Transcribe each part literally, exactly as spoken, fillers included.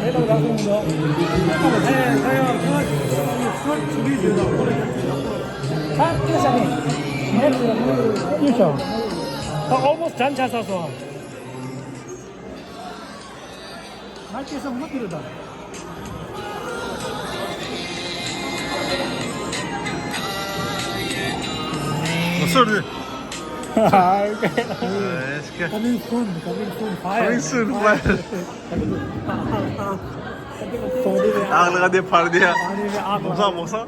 ད་ཨོལ་མོ་སི་ཊི་ཌན་ཆགས་ཚར་སོང་། ང་སྐད་ཆ་མ་དེ་རེད་ད། Sorry. Coming soon, coming soon. Fire. Coming soon, fire. Sorry. आग लगा दे, फाड़ दिया। पानी में आग लगा। मौसा, मौसा।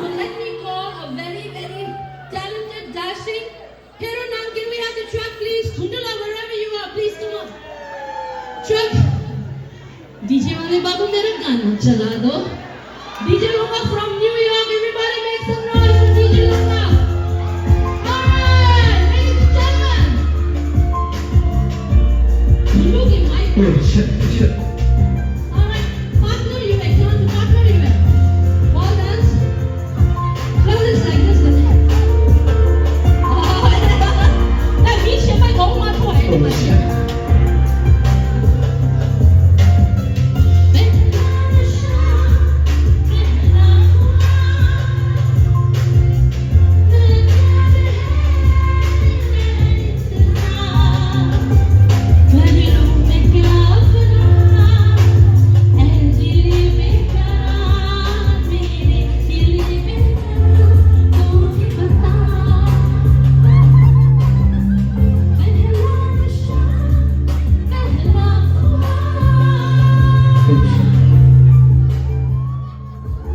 So let me call a very, very talented, dashing Hero Nam, can we have the truck, please? Khundula, wherever you are, please come on. Truck. DJ वाले बाबू, मेरा गाना चला दो। डीजे लोका from New York, everybody make some noise for DJ लोका. Alright, ladies and gentlemen. Khundu ki mic. Oh, shit, shit. Alright, partner you were, turn to partner you were. Well done. Well, it's like this, isn't it? Oh, that means you might go on to it. Oh, shit.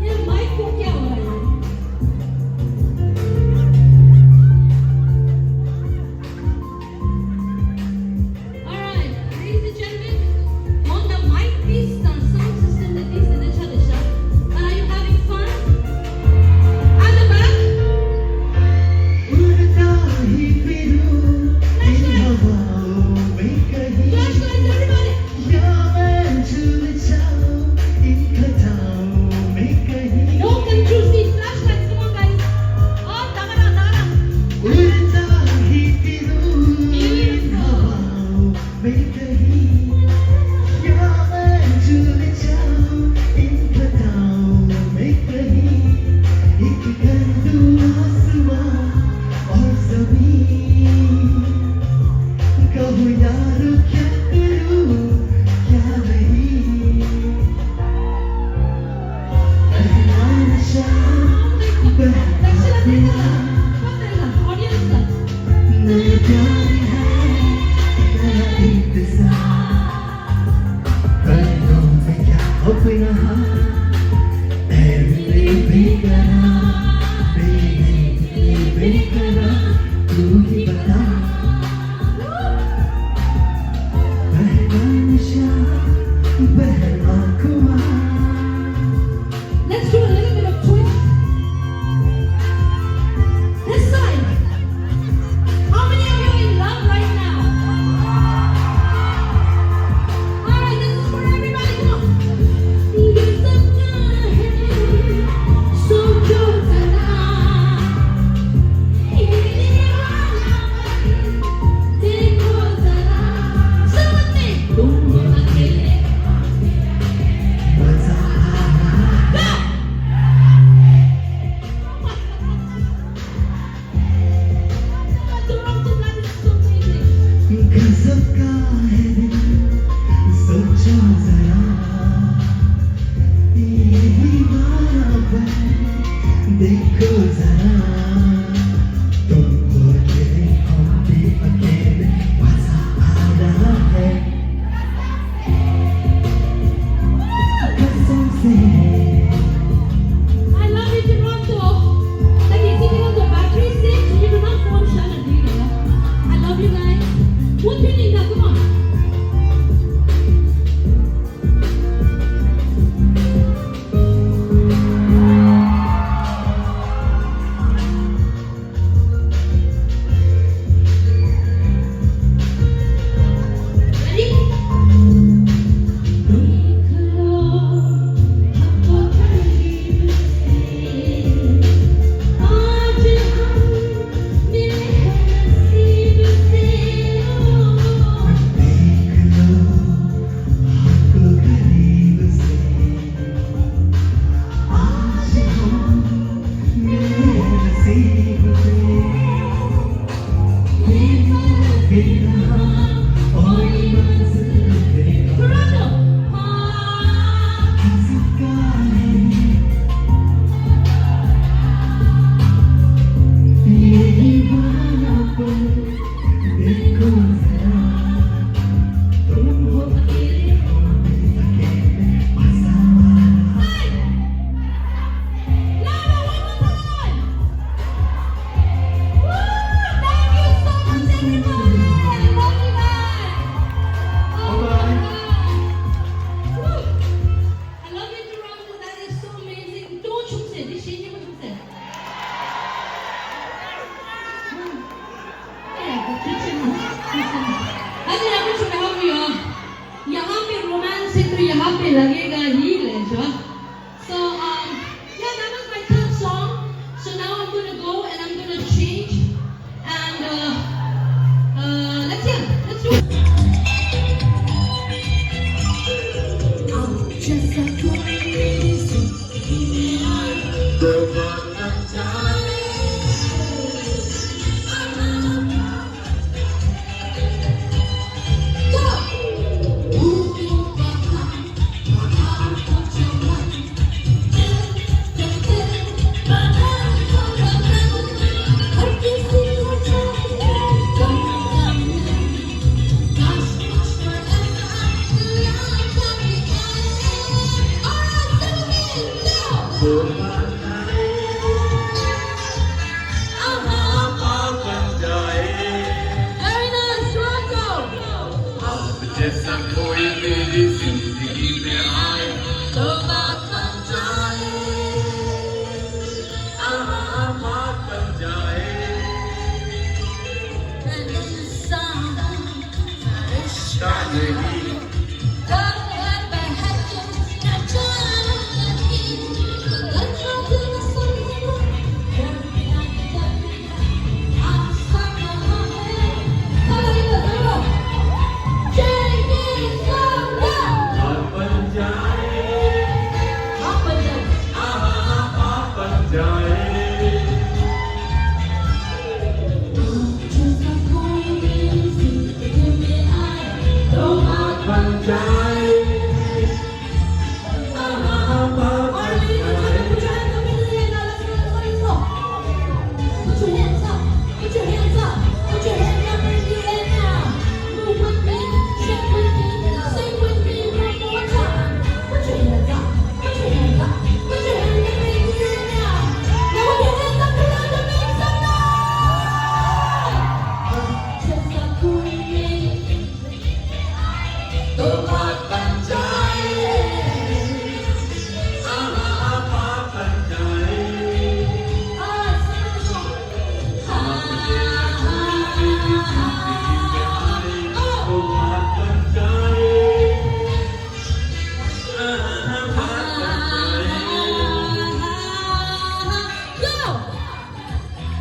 ये माइक को क्या हो रहा है? All right, ladies and gentlemen, on the mic, please, the sound system, the things in the tradition. Are you having fun? At the back? Flashlights. Flashlights, everybody. Don't confuse these flashlights. Come on, guys. Oh, tagara, tagara. Beautiful. Let's do a little bit of twist. This side. How many of you are in love right now? All right, this is for everybody. Come on. I love you, Toronto. That is so amazing. Don't you say this shit, you say. अरे, यहाँ पे सुना हो भी हो। यहाँ पे रोमांस है तो यहाँ पे लगेगा ही, ले जा। So, um, yeah, that was my third song. So now I'm gonna go and I'm gonna change. And, uh, uh, let's, yeah, let's do it. Very nice, Toronto. जैसा कोई मेरी जिंदगी में आए, तो बात बन जाए। आहा, बात बन जाए। रिश्ता नहीं।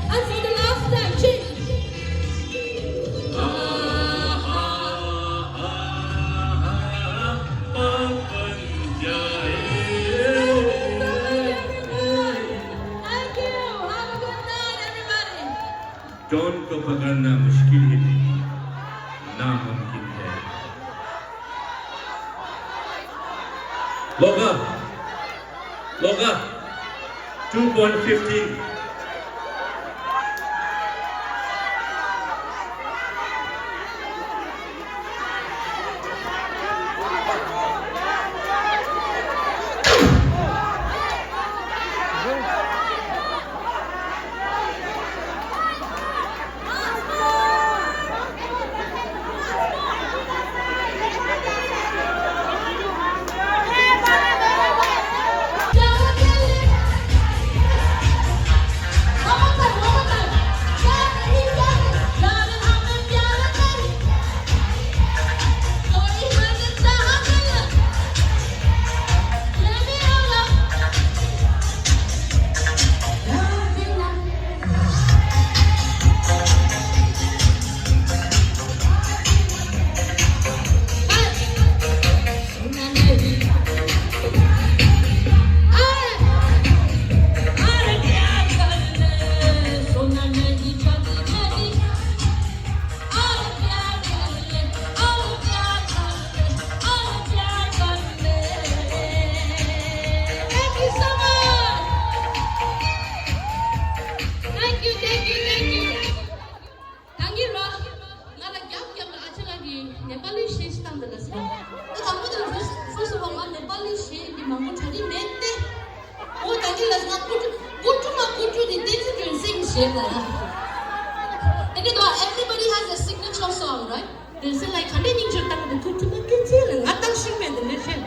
And for the last time, cheers. Thank you. Have a good night, everybody. Don ko pakarna mushkil hai, namumkin hai. Loga, Loga, two point fifteen. གྲ་སྒྲིག་མེད་དེ། འོ་ད་གིན་ལ་ང་ཀུ་ཀྲུ་ཀུ་ཀྲུ་མ་ཀུ་ཀྲུ་དེ་བསྟན་འཛིན་སྒྲོན་སེང་ཞེས་ལ་ཡ། དེ་ནི་དོ། Everybody has a signature song, right? སྒྲོན་སེང་ལ་ག་འདྲའི་སྙིང་རྗེ་བཏང་གི་འདུག་ཀུ་ཀྲུ་མ་ཀུ་ཀྲུ་ལ་ང་བཏང་ཤེས་མེད་དེ་ལས་ཤེས།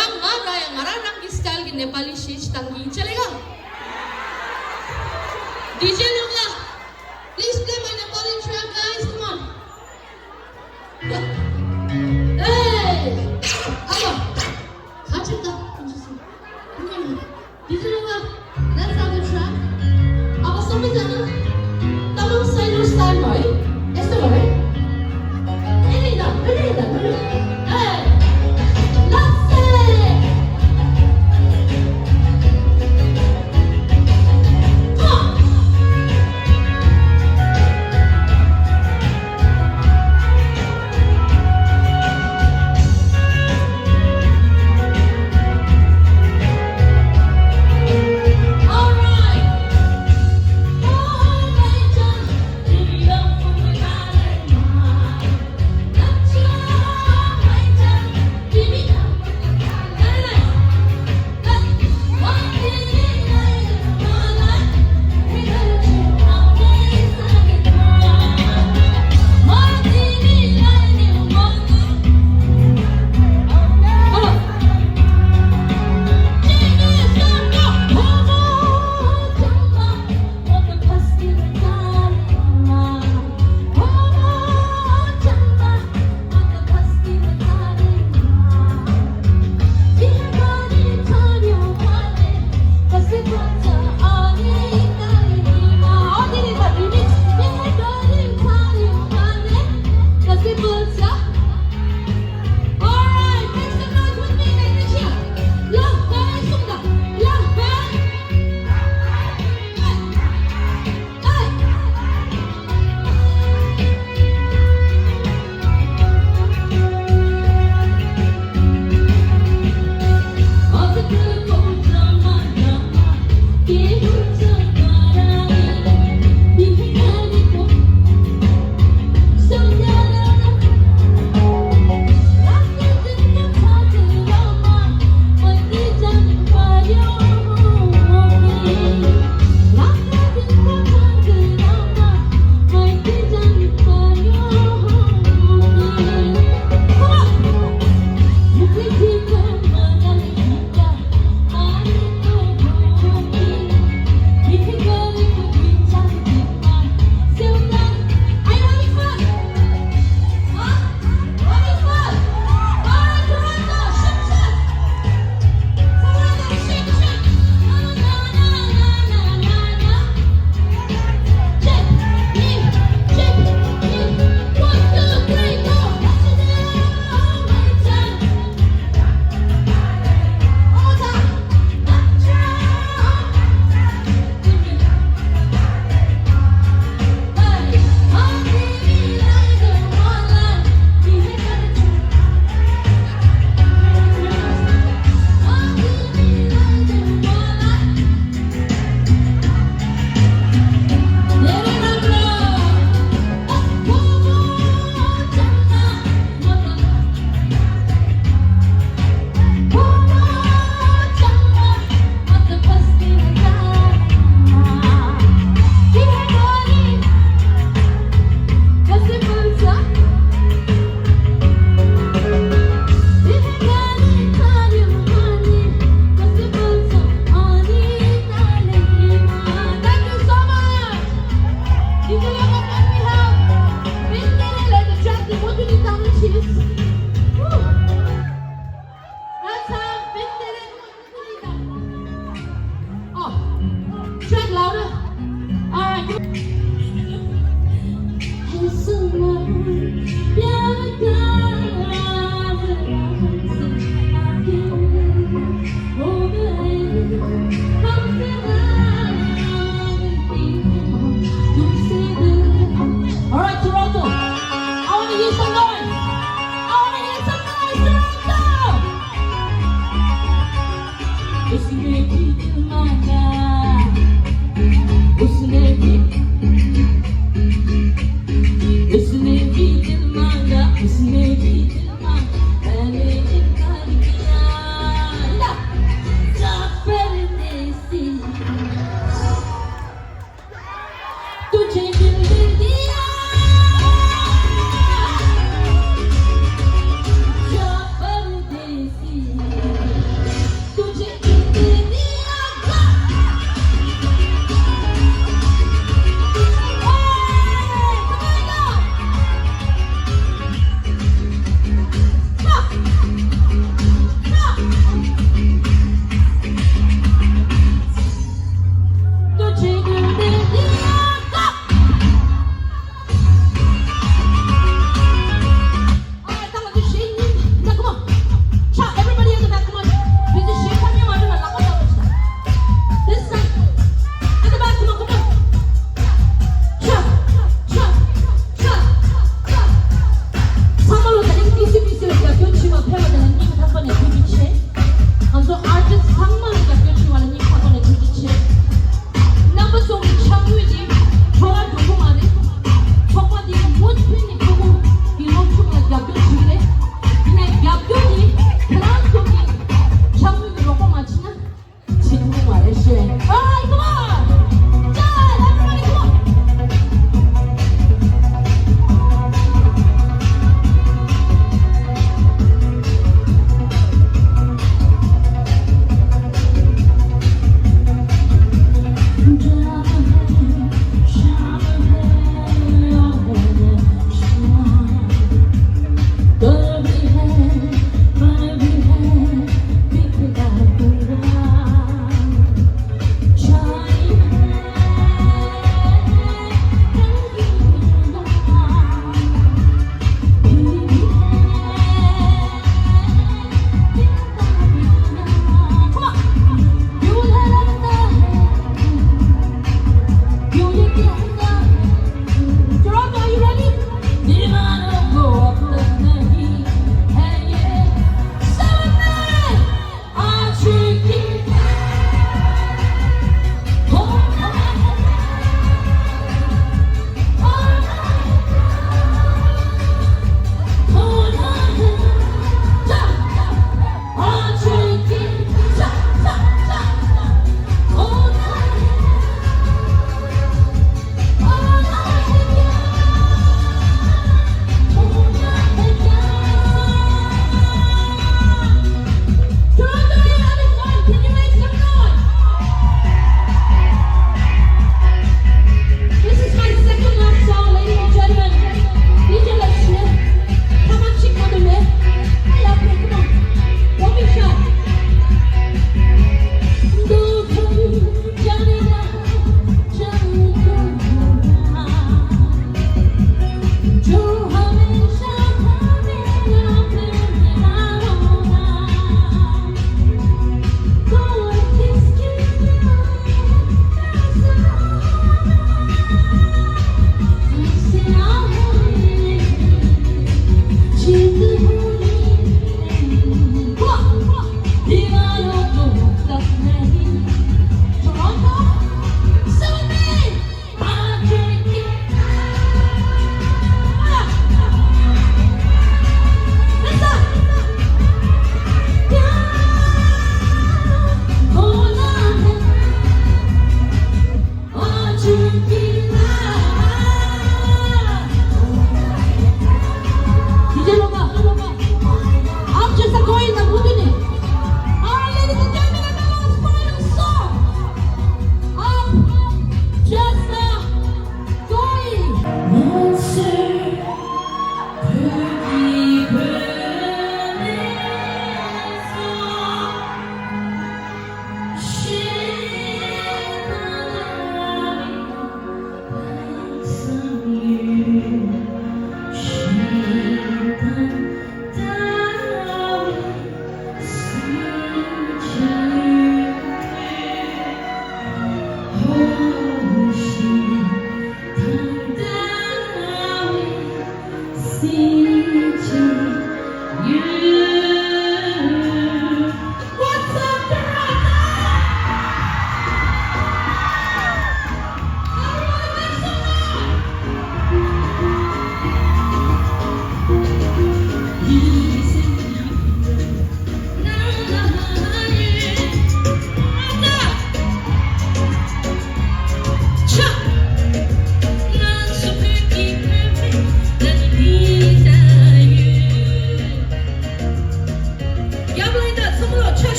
ཡང་ང་ར་ཡང་ང་རང་རང་གི་སི་ཊའིལ་གི་ནེ་པ་ལི་གཞས་ཅིག་བཏང་གི་ཡིན་ཆ་ལེ་ག་ཌི་ཇེ་ལུག་ལ། Please play my Nepali track, guys. Come on. Hey! Hello. Kachita. Come on. Did you know what? Let's have a track. Our song is a Tamil Sailor style, right? It's the way. Hey, let's say. Thank you so much. Did you know that when we have Bindere, like the track, the Motuli Tamil chiefs? Woo! Let's have Bindere, Motuli Tamil. Oh, track louder. All right. All right, Toronto. I want to hear some noise. I want to hear some noise, Toronto. उसने भी दिल मांगा, उसने भी, उसने भी दिल मांगा, उसने भी दिल मांगा, मैंने इनकार किया।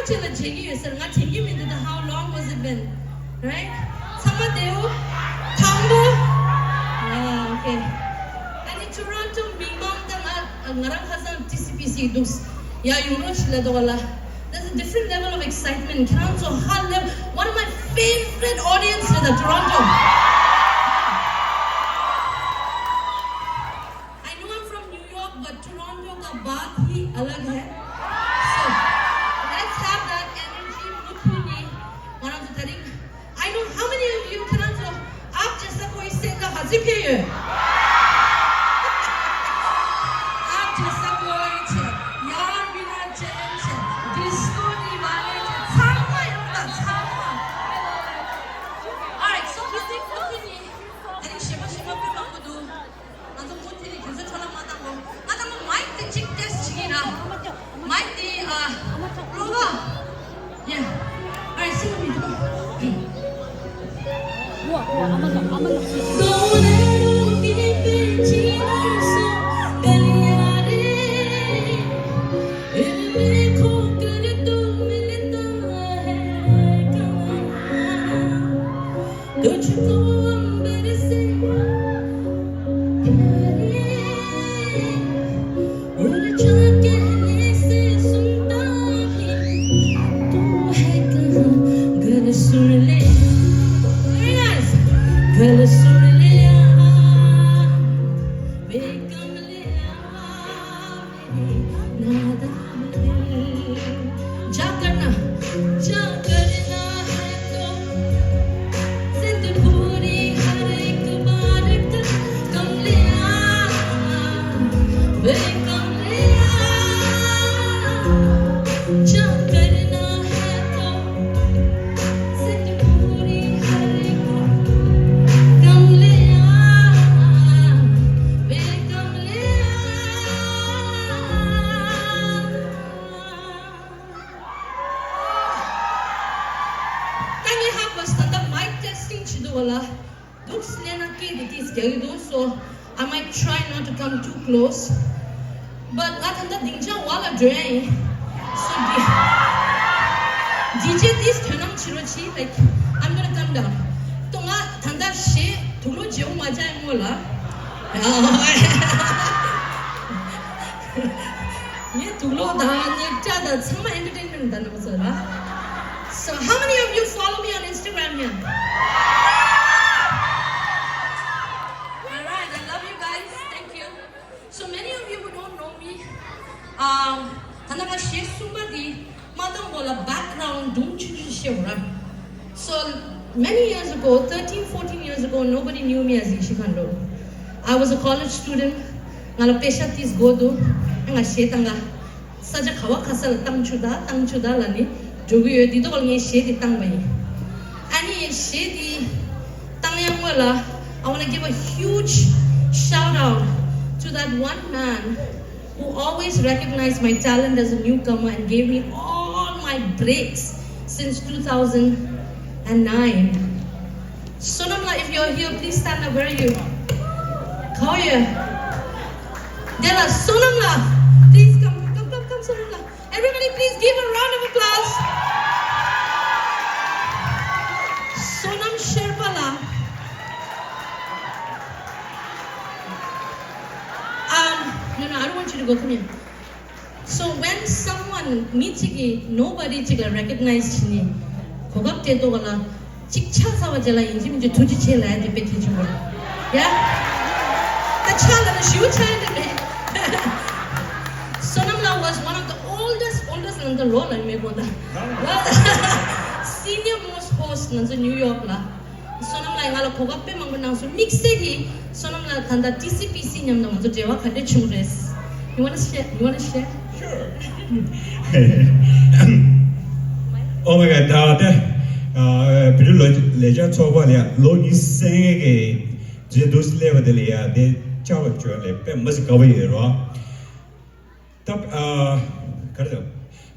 ཆེ་ལ་བརྗེད་ཀྱི་ཡོད་ཟེར། ང་དྲན་གྱི་མི་འདུག་ད། How long was it been? Right? ཚང་མ་བདེའོ། ཐང་པོ། Ah, okay. ཨ་ནི་Toronto མི་མང་དང་ང་ང་རང་ཁ་སང་ཊི་སི་པི་སི་འདུག་ཡ་ཡོང་རོགས་ཞིག་ལ་འདུག་བ་ལ། There's a different level of excitement. ཁྱེད་རང་ཚོ་ཧ་ལས། One of my favorite audience རེད་ད། Toronto. I know I'm from New York, but Toronto का बात ही अलग है. So, let's have that energy. मुथुनी, ང་རང་ཚོ་དེ་རིང་། I know how many of you ཁྱེད་རང་ཚོ། आप जैसा कोई सेंधा हाजिर के है. आप जैसा कोई छे, यार बिना चैन छे, डिस्को दीवाने छे, ཚང་མ་ཡོང་ད་ཚང་མ། Alright, so this is Muthuni. དེ་རིང་གཞས་པ་གཞས་པ་དཔེ་མང་པོ་འདུག་ང་ཚོ་མུ་མཐུད་ནས་རྒྱུན་སྲོལ་འཕྲོ་བརླག་མ་བཏང་གོང་། ང་ཚོ་མའིག་དེ་གཅིག་ཊེསི་བྱེད་ཀྱི་ཡིན་ར། མའིག་དེ་ཨ། གློ་བ། Yeah. Alright, sing with me. Come on. तुझको अंबर से प्यारे, और चांद कहने से सुनता है, तू है कहाँ? गल सुन ले, गल सुन ले, बेकमलिया। जा करना, जा करना है तो जिंद पूरी हर एक बार कर कमलिया, वे कमलिया। जा करना है तो जिंद पूरी हर एक कमलिया, वे कमलिया। ད་ངས་ཧ་གོ་སོང་། ད་མའིག་ཊེསི་ཊིང་བྱེད་འདུག་བ་ལ། འདུག་སེ་སླེབས་ན་སྐད་དེ་ཏིས་རྒྱག་གི་འདུག So I might try not to come too close. But ང་ད་ལྟ་སྡིངས་ཆ་བར་ལ་འགྲོ་ཡ་ཡིན། So ཌི་ཇེ་ཏིས་དོ་སྣང་བྱེད་རོགས་གྱིས། Like, I'm gonna come down. ཏོ་ང་ད་ལྟ་གཞས་དུག་ལོག་བརྗེ་པོ་མ་བྱ་ཡ་སྔོན་ལ། ངས་དུག་ལོག་དང་ངའི་སྐྲ་དང་ཚང་མ་ཨེན་ཊར་ཊེན་མེན་ཊི་དང་ནང་ཚོ་ར། So how many of you follow me on Instagram here? All right, I love you guys. Thank you. So many of you who don't know me, um, ད་ནང་གཞས་གསུམ་པ་འདི་མ་བཏང་གོང་ལ་བེག་གྷ་རའུན་ཌི་དུམ་ཆུང་ཆུང་ཞིག་བཤད་དགོས་ར། So many years ago, thirteen, fourteen years ago, nobody knew me as Nishi Khandro. I was a college student. ང་ལ་པེ་ཤ་ཏིས་དགོས་འདུག་ཨ་ང་གཞས་བཏང་ག་ས་ཆ་ག་བ་ག་ས་ལ་བཏང་ཆུག་ད་བཏང་ཆུག་ད་ལ་ནི་འགྲོ་གི་ཡོད། འདི་ཐོག་ལ་ངས་གཞས་འདི་བཏང་བ་ཡིན། ཨ་ནི་གཞས་འདི་བཏང་ཡ་སྔོན་ལ། I want to give a huge shout out to that one man who always recognized my talent as a newcomer and gave me all my breaks since two thousand nine. Sonam la, if you're here, please stand up. Where are you? How are you? There la, Sonam la. Please come, come, come, come, Sonam la. Everybody, please give a round of applause. Sonam Sherpa la. Um, no, no, I don't want you to go. Come here. So when someone, མི་གཅིག་གིས་nobody་གཅིག་ལ་recognize་བྱེད་ནས་གོ་སྐབས་སྤྲད་འདུག་ག་ལ། གཅིག་ཆ་ཚ་བ་བྱས་ལ་ཡིན་གཅིག་མིན་གཅིག་ཐུགས་རྗེ་ཆེ་ལབ་ཡ་དེ་དཔེ་གལ་ཆེན་པོ་རེད། ཡ། ད་ཆ་ལ་ན་ཞུ་ཆ་ཡ་དེ་རེད། Sonam la was one of the oldest, oldest ང་ཚོ་ལོ་ལ་མེད་གོ་ད། Senior most host ང་ཚོ་New York ལ། བསོད་ནམས་ལགས་ང་ལ་གོ་སྐབས་དཔེ་མང་པོ་གནང་སོང་། དམིགས་བསལ་གྱིས་བསོད་ནམས་ལགས་ད་ལྟ་ཊི་སི་པི་སི་མཉམ་དུ་ང་ཚོ་འབྲེལ་བ་ག་འདྲས་བྱུང་རེད། You wanna share? You wanna share? Sure. Oh my God, ད་ལྟ་བོད་རིགས་ལོ་ལས་བྱེད་ཚོགས་པ་ལ་ལོ་ཉི་ཤུ་རྩ་ལྔ་གི་རྗེས་འདུག་སླེབས་པ་དེ་ལ་ཡ་དེ་བཅར་བ་བྱོན་ལས་དཔེ་མ་སྲིད་དགའ་པོ་ཡོད་རོགས། ད་ཨ་ག་རེ་ཟེར།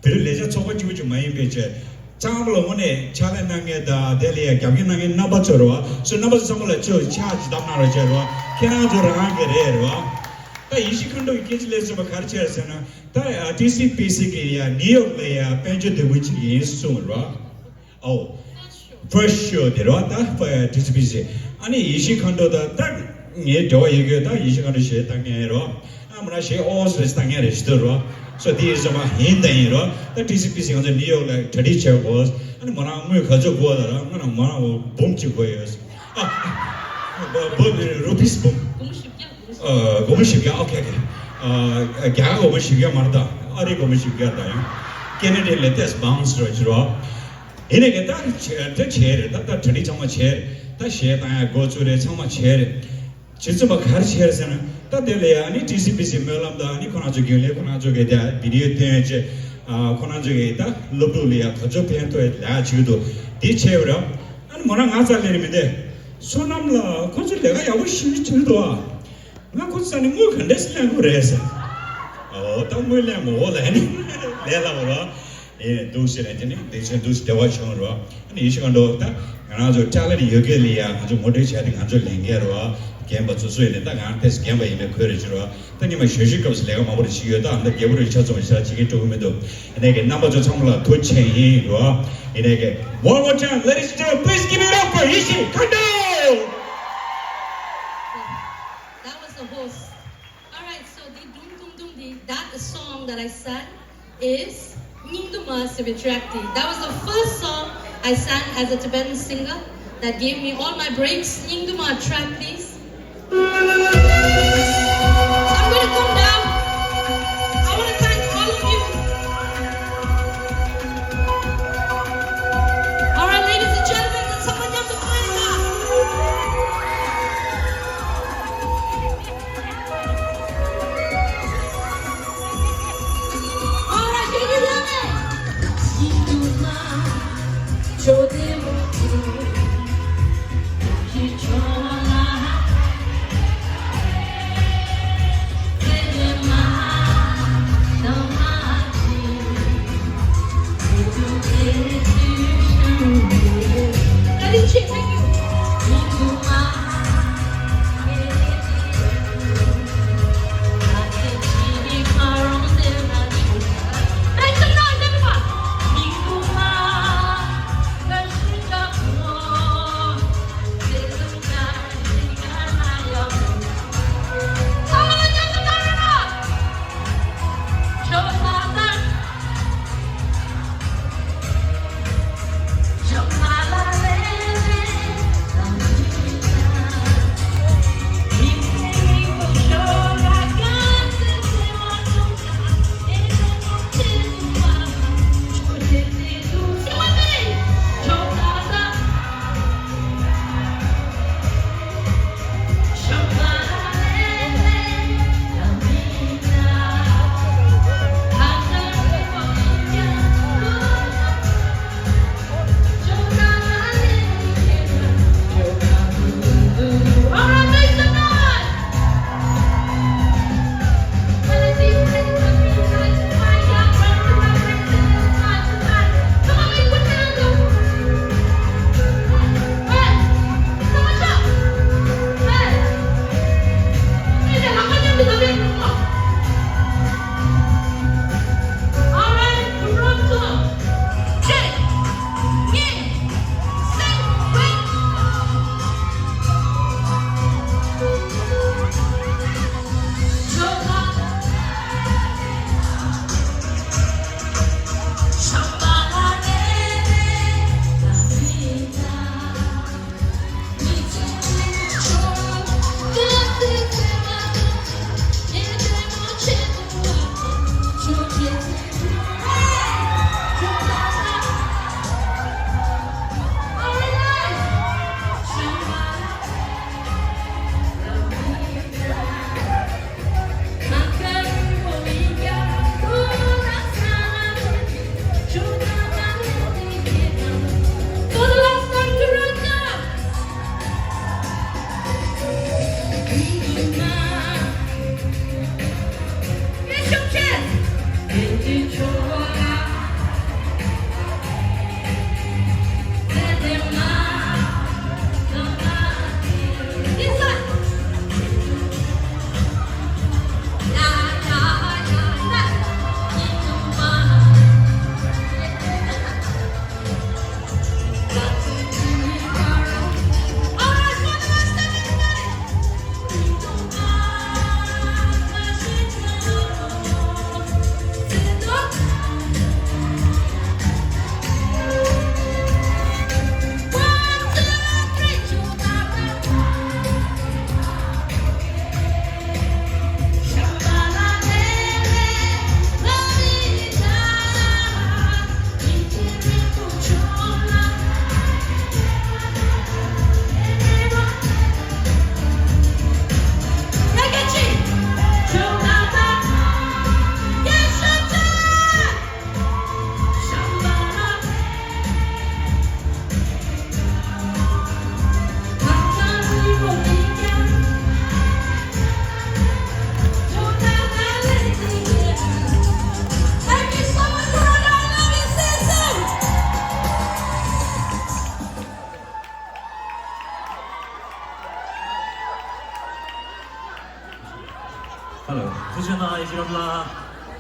བོད་རིགས་ལས་བྱེད་ཚོགས་པ་གཅིག་པུ་གཅིག་མ་ཡིན་པའི་ཆེད། ལྕམ་ལ་དངོས་གནས་ཕྱག་ལས་གནང་མཁན་དང་དེ་ལ་ཡང་རྒྱབ་སྐྱོར་གནང་མཁན་རྣམ་པ་ཚོ་རེད་བ། སུ་རྣམ་པ་ཚོ་ཚང་མ་ལ་ཆེ་བའི་ཕྱག་ཅིག་བརྡབ་གནང་རོགས་བྱས་རེད་བ། ཁྱེད་རང་ཚོ་རང་གི་རེད་རེད་བ། ད་ཡེ་ཤེས་མཁའ་འགྲོ་གི་སྐད་ཆ་ལས་བརྩམས་པ་ག་རེ་བྱས་ཟེར་ན། ད་ཊི་སི་པི་སི་གི་ཡ་ནིའུ་ཡོག་ལ་ཡ་དཔལ་འབྱོར་ལྡེ་བོ་ཅིག་ཡིན་གསུངས་རོ། ཨོ། ཕར་སི་ཤོ་དེ་རོ། ད་ཊི་སི་པི་སི། ཨ་ནི་ཡེ་ཤེས་མཁའ་འགྲོ་ད་ད་ངའི་འབྲེལ་བ་ཡོད་གི། ད་ཡེ་ཤེས་མཁའ་འགྲོ་ཞེས་ད་ངའི་རོ། ཨ་མ་ན་ཞེས་ཨོ་སི་རེས་ད་ངའི་རེ་ཞིག་ཏུ་རོ། སོ་དེ་ཡིན་ཟེར་མ་ཡིན་ད་ཡིན་རོ། ད་ཊི་སི་པི་སི་ང་ཚོ་ནིའུ་ཡོག་ལ་གྲ་སྒྲིག་བྱས་གོ། ཨ་ནི་མོ་རང་དངུལ་ག་ཚོད་དགོས་ད་ར། ང་རང་མོ་རང་འོ་འབུམ་གཅིག་དགོས་ཡོད། ཨ། འབུམ་རུ་པིས་འབུམ། སྒོར་མོ་བཞི་བརྒྱ། ཨ། སྒོར་མོ་བཞི་བརྒྱ། ཨོ་ཁེ་ཨོ་ཁེ། ཨ། རྒྱ་གར་སྒོར་མོ་བཞི་བརྒྱ་མ་རེད་ད། ཨ་རིའི་སྒོར་མོ་བཞི་བརྒྱ་ད་ཡང་། ཀེ་ན་ཌའི་ལ་ཏེས་བྷའུན་སི་རོ་ཅི་རོ། ཡིན་ནའི་གི་ད་བྱས་ད་བྱས་རེད། ད་ད་གྲ་སྒྲིག་ཚང་མ་བྱས་རེད། ད་གཞས་བཏང་ཡ་འགོ་བཙུགས་རེད། ཚང་མ་བྱས་རེད། བྱས་ཙམ་པ་ག་རེ་བྱས་རེད་ཟེར་ན། ད་དེ་ལ་ཡ་ཨ་ནི་ཊི་སི་པི་སི་སྨོན་ལམ་དང་། ཨ་ནི་ཁོ་རང་ཚོ་རྒྱུན་ལས་ཁོ་རང་ཚོ་གི་ད་བི་ཌི་ཡོ་སྟོན་ཡ་བྱས། ཨ། ཁོ་རང་ཚོ་གི་ད་སློབ་ཕྲུག་ལ་ཡ་ག་ཚོད་ཕན་ཐོགས་ཡ་ལས་བྱེད་ཀྱི་འདུག། དེ་བྱས་པ་ར། ཨ་ནི་མོ་རང་ང་རྩ་ལེན་མི་འདུག། བསོད་ནམས་ལགས་ཁོ་ཚོ་ལས་ཀ་ཡག་པོ་ཞེ་པོ་བྱེད་འདུག་ཨ། ང་ཁོ་ཚོ་ནས་དངུལ་ག་འདྲས་སེ་ལེན་དགོས་རེད་ཟེར། ཨོ་ད་དངུལ་ལེན་མོ་ལ་ནི་ལས་སླ་བོ་རོ། ཨེ་འདུག་ཟེར་ནས་དེ་ནི་འདི་ཚོ་འདུག་སེ་བདེ་བ་བྱུང་རོ། ཨ་ནི་ཡེ་ཤེས་མཁའ་འགྲོ་ད་ང་རང་ཚོ་ཊེ་ལེན་ཊི་ཡོད་མཁན་ལ་ཡ་ང་ཚོ་ངོ་སྤྲོད་བྱས་ཏེ། ང་ཚོ་ལས་འགན་རོ། རྒན་པ་ཚོ་སུ་ཡིན་ནས་ད་ང་རང་ཏོག་ཙམ་རྒན་པ་ཡིན་པའི་ཁོས་རེ་བྱེད་རོ། ད་ཉི་མ་གཞོན་གཞོན་སྐབས་སུ་ལས་ཀ་མང་པོ་རེ་བྱེད་ཡོད། ད་ཨ་མདའ་རྒད་པོ་རེ་ཆ་ཚང་བ་ཞེ་དྲག་བྱེད་མཁན་འགྲོ་གི་མི་འདུག། ཡིན་ནའི་གི་རྣམ་པ་ཚོ་ཚང་མ་ལ་ཐུགས་རྗེ་ཆེ་ཡིན་རོ། ཡིན་ནའི་གི One more time, ladies and gentlemen, please give it up for Yeshi Kondo! That was the host. All right, so the Dum Dum Dum Di, that song that I sang is Nyingduma Sivitrati. That was the first song I sang as a Tibetan singer that gave me all my breaks. Nyingduma, track, please. I'm gonna come down. I wanna thank all of you. All right, ladies and gentlemen, let's have a number.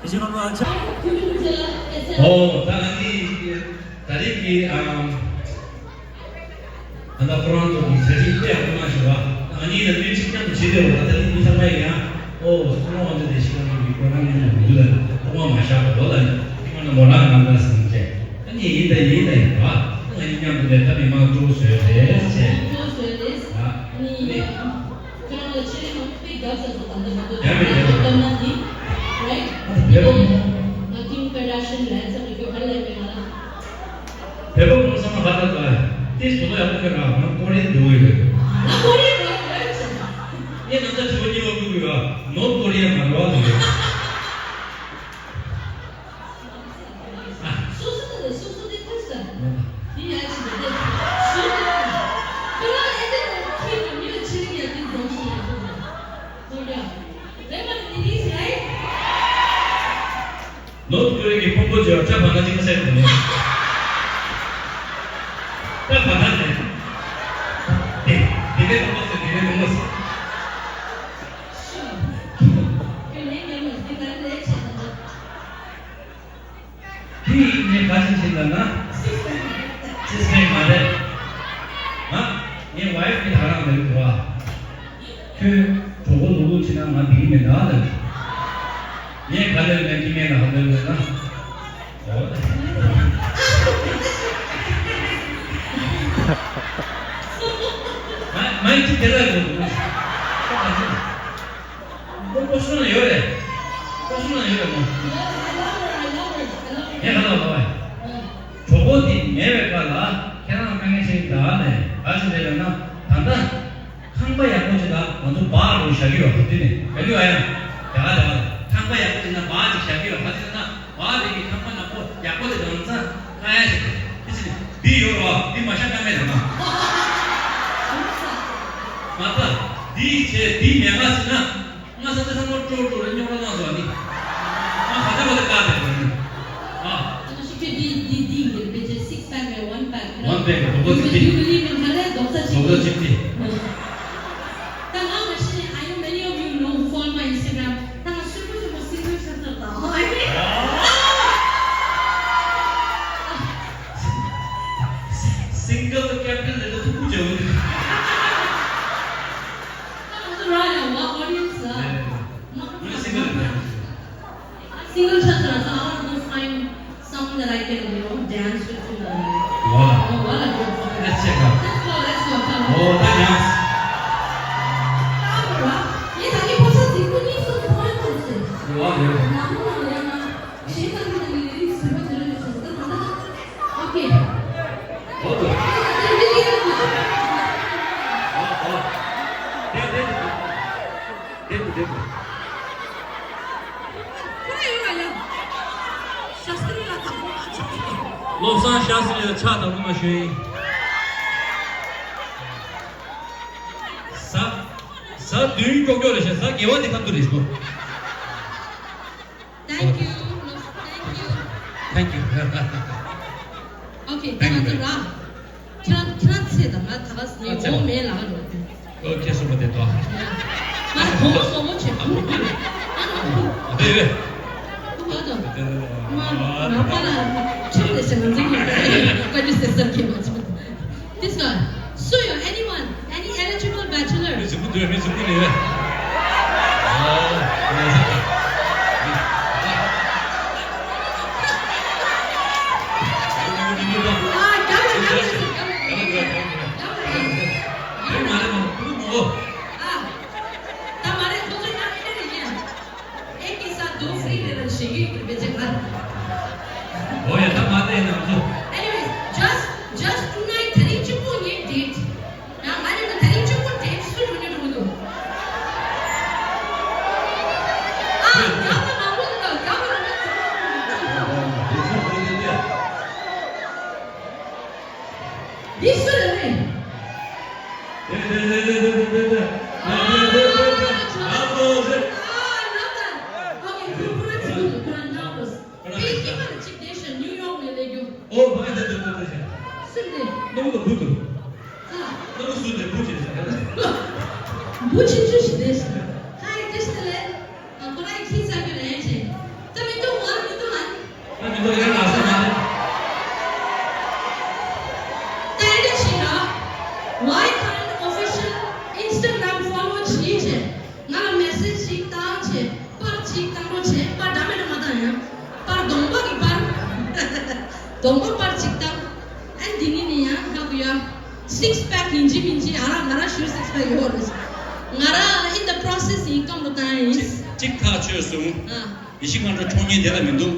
ཨོ། ད་ང་གཉིས་ད་རེས་ཀྱི་ཨམ། ད་ལྟ་ཁོ་རང་ཚོ་གི་བྱ་བྱེད་དཔེ་ཡག་པོ་གནང་བཞག་པ། ང་གཉིས་ལ་སྣོན་ཆིག་རྐྱང་དུ་བྱེད་འདོད་པ། ད་ལྟ་མི་ཚང་མ་ཡིན་ཡང་། ཨོ། སོ་ནོ་ཝང་ཚོ་དེ་ཤི་ཀ་གོ་གི་པོ་རོ་གྷ་རམ་ནང་ལ་འདུག་ལ། ཐོག་མ་མ་བཞག་པ་ལོ་ལ་ནི་ཐིག་མ་ན་མོ་རང་ནང་ལ་སང་བྱས། ཨ་ནི་ཡིན་ད་ཡིན་ད་ཡིན་པ། ང་གཉིས་མཉམ་དུ་ལས་ད་མི་མང་གཙོ་བོ་བཟོས་རེད་བྱས། གཙོ་བོ་བཟོས་རེད། ཨ་ནི། ཁྱོད་རང་ལ་ཆེད་ལས་མང་པོ་དཔེ་དགའ་ས་ཚོ་ད་ལྟ་མ་གཏོགས་ཡ་མེད་ཡ་མེད། སྟོབས་ན་འདི་རེད། བོད་པ། ང་ཀིམ་ཀར་ཌ་ཤན་ལ་ཚ་མི་ཁྱོད་ག་ལས་མེད་ང་ལ། བོད་པ་ཁོང་ཚང་མ་ཧ་ད་ད་ཏིས་དོ་ཡག་པོ་ཁྱོད་རང་ང་ཀོ་རི་ཡན་འདུག་ཡོད་རེད། ང་ཀོ་རི་ཡན་འདུག་ཡོད་རེད། ངས་ང་ཚ་ཞོ་གཉིས་པ་ཀུ་ཀུ་ཡོད། ནོར་ཀོ་རི་ཡན་མ་རེད་བ་ལ་ཡོད། སོ་སོ་དེ་སོ་སོ་དེ་ཐུག་ས་འདི་ཡ་ཆི་རེད་དེ་ཞུ་དེ་ཁྱོད་རང་ཨེ་དེ་ཁྱི་རང་མི་ལ་ཆི་རིག་ཡ་དེ་འཛོམས་སོང་ཡ་ཐུག་ཡ། ཐུག་ཡ། རེད་མ་རེད། དེ་རིགས་རེད། ནོར་ཐ་ཀོ་རི་ཡ་གི་ཕུང་པོ་བརྗོད་ལྕགས་བར་སྣང་གཅིག་པ་ཟེར་དགོས་ནས། ལྕགས་བར་སྣང་ནས། དེ་དེ་ནས་ཕུང་པོ་ཟེར་དེ་ནས་ཕུང་པོ་ཟེར། དེ་ཡིན་ནས་ག་ཅི་བྱེད་ལ་ན། སིག་པེག་མ་རེད། ང་ངའི་ཝའི་ཕི་གི་ད་རང་རེད་འདུག་བ། ཁྱོད་གྲོགས་པོ་ལུག་ལུག་བྱེད་ན་ང་འགྲིག་གི་མེད་ད་ལབ། ངས་ག་ལེར་ངའི་སྐྱེ་དམན་ལ་ག་ལེར་ལབ་ན། འོ། མ་མ་ཡིན་ཅི་དེ་ལ་ཡོད་འདུག་ཁོ་ག་ཚོད། ཁོ་ཀོ་ཤོན་ལ་ཡོད་རེད། ཀོ་ཤོན་ལ་ཡོད་རེད་མོ། ངས་ག་ལ་ལབ་པ་ཡིན། གྲོགས་པོ་དེ་མེད་པའི་སྐབས་ལ་ཁྱེད་རང་དཀའ་ངལ་ཆེ་གི་ད་ནས་ག་ཞིག་རེད་ལབ་ན། ད་ལྟ་ཁང་པ་ཡག་པོ་ཅིག་ལ་ང་ཚོ་སྦག་རུ་བཞག་གི་ཡོད་རེད་དེ་ནས་ཡག་གི་ཡོད་ཡང་། ད་ག་ད་ག་ཁང་པ་ཡག་པོ་ཅིག་ན་སྦག་ཅིག་བཞག་གི་ཡོད་རེད། ག་ཅིག་ན་སྦག་དེ་གི་ཁང་པ་ནག་པོ་ཡག་པོ་དེ་རང་ཚ་ཁ་ཡ་ཞིག་རེད། དེ་ཅི་ནས་འདི་ཡོད་རོགས་འདི་མ་ཤ་ཀ་མེད་རེད་མ། མ་ད་འདི་བྱས་འདི་མེད་ག་ཟེར་ན། ང་ས་ཆ་ཚང་མ་ཀྲོ་ཀྲོ་རེ་རྙོག་ར་ལངས་སོང་ནི། ང་ཁ་ཚ་བ་ལ་དཀའ་དེ་རེད་ནི། ཨ། ང་ཤི་ཁྱོད་འདི་འདི་འདི་ཡིན་གྱི་རེད་པས་ཅེ་སིག་པེག་རེད་ཝན་པེག་རེད། ཝན་པེག་རེད། རྡོག་རྩ་གཅིག་སྟེ། ཡུ་ལི་མིན་ག་རེ་རྡོག་རྩ་གཅིག་རྡོག་རྩ་གཅིག་སྟེ། ད་ང་ང་ཤི་ནི། I know many of you know, follow my Instagram. ད་ང་སུས་པོ་ཆེན་པོ་སིང་གལ་ཆགས་ཚར་དང་། སིང་གལ་ལ་ཀེབ་ཊན་ལ་ཐུག་པོ་བྱ་བ་རེད། ད་ང་ཚོ་ར་ཡང་ང་ཨོ་ཌི་ཡན་སི་ལ། Single ཆགས་ཚར་ཙང་། I want to go find someone that I can, you know, dance with in the Wow. Oh, what a good friend. Let's check out. Let's go, let's go, come on. Oh, that dance. Come on, ཡིན་ད་ངས་ཕོ་ས་འཛིན་པོ་གཉིས་སུ་ཐོན་ཐུབ་ཟེར། Wow, yeah. ནམ་མོ་ནང་ལ་ཡང་ན་ཞིང་ཁ་ཐུག་ནས་ལས་རིགས་ཟིན་པ་དེ་འདྲ་ཞིག་ཟེར་ད་ད། Okay. Oh, good. བློ་བཟང་ཤཱ་སྟྲི་ལ་ཕྱག་དང་ལུང་མ་ཞུ་ཡིན། གཟའ་གཟའ་བདུན་ཀྱོག་ཀྱོག་རེད་ཤག་གཟའ་དགེ་བ་འདི་ཁ་ཐུག་རེད་ཤག Thank you. Thank you. Okay, ད་ང་ཚོ་ར། ཁྱེད་རང་ཁྱེད་རང་ཚེ་དང་ང་ད་ག་ནས་འོ་མེད་ལ་རོ། ཨོ་ཁྱེད་སོ་མ་དེ་ཏོ། ང་ད་གོང་སོ་མོ་ཆེ་ཁུ། ཨ་ནི་ཁུ། ཨ་དེ་ཡོད། ཁུ་བ་དང་། ང་ང་པ་ལ་ཁྱེད་དེ་ཞེ་ང་འཛིན་གྱི་ཡོད། བཀའ་འདྲི་ཟེར་ཟེར་གྱི་མ་ཚོད། This one. So you, anyone, any eligible bachelor? མི་གཟུགས་པོ་འདུག་མི་གཟུགས་པོ་ནི་ཡོད། ཨོ། ཨེ་ཀེ་ས་དོ་ཧྥི་རི་རེ་རེ་ཞིག་ཡིན་པའི་ཅིག་ལ། ཨོ་ཡ་ད་མ་དེ་ཡིན་ནམ་ཚོ། Anyways, just, just tonight དེ་རིང་གཅིག་པུ་ངའི་date། ཡང་ང་ནི་དེ་རིང་གཅིག་པུ་date སུ་འགྲོ་ནི་འགྲོ་གི་འདུག་ཨ། རྒྱབ་ལ་མང་པོ་འདུག་རྒྱབ་ལ་མང་པོ་འདུག་འདི་སུ་རེད། ད་ཨེ་འདྲ་བྱས་ན། ཝའི་ཁན་ཨོ་ཕི་ཤལ་ཨིན་སི་ཊ་གྷ་རམ་ཕོ་ལོ་བྱས་བྱས། ང་ལ་མེ་སེ་ཇི་ཅིག་བཏང་བྱས། པར་ཅིག་བཏང་རོགས་བྱས། པར་འདྲ་མི་འདྲ་མ་བཏང་ཡ། པར་གདོང་པ་གི་པར། གདོང་པ་པར་ཅིག་བཏང་། ཨ་འདི་ནི་ནི་ཡང་ཧ་གོ་ཡ། སིགས་པེག་ཡིན་གཅིག་མིན་གཅིག་ཨ་ར་ང་ར་ཤུལ་སིགས་པེག་ཡོད་རེད། ང་ར་in the process ཡིན། སྐམ་པོ་བཏང་ཡིན། ཅིག་ཐག་ཆོད་སོང་། ཨ། ཡེ་ཤེས་སྔ་དྲོ་ཆོ་མཉེན་དེ་ལ་མི་འདུག་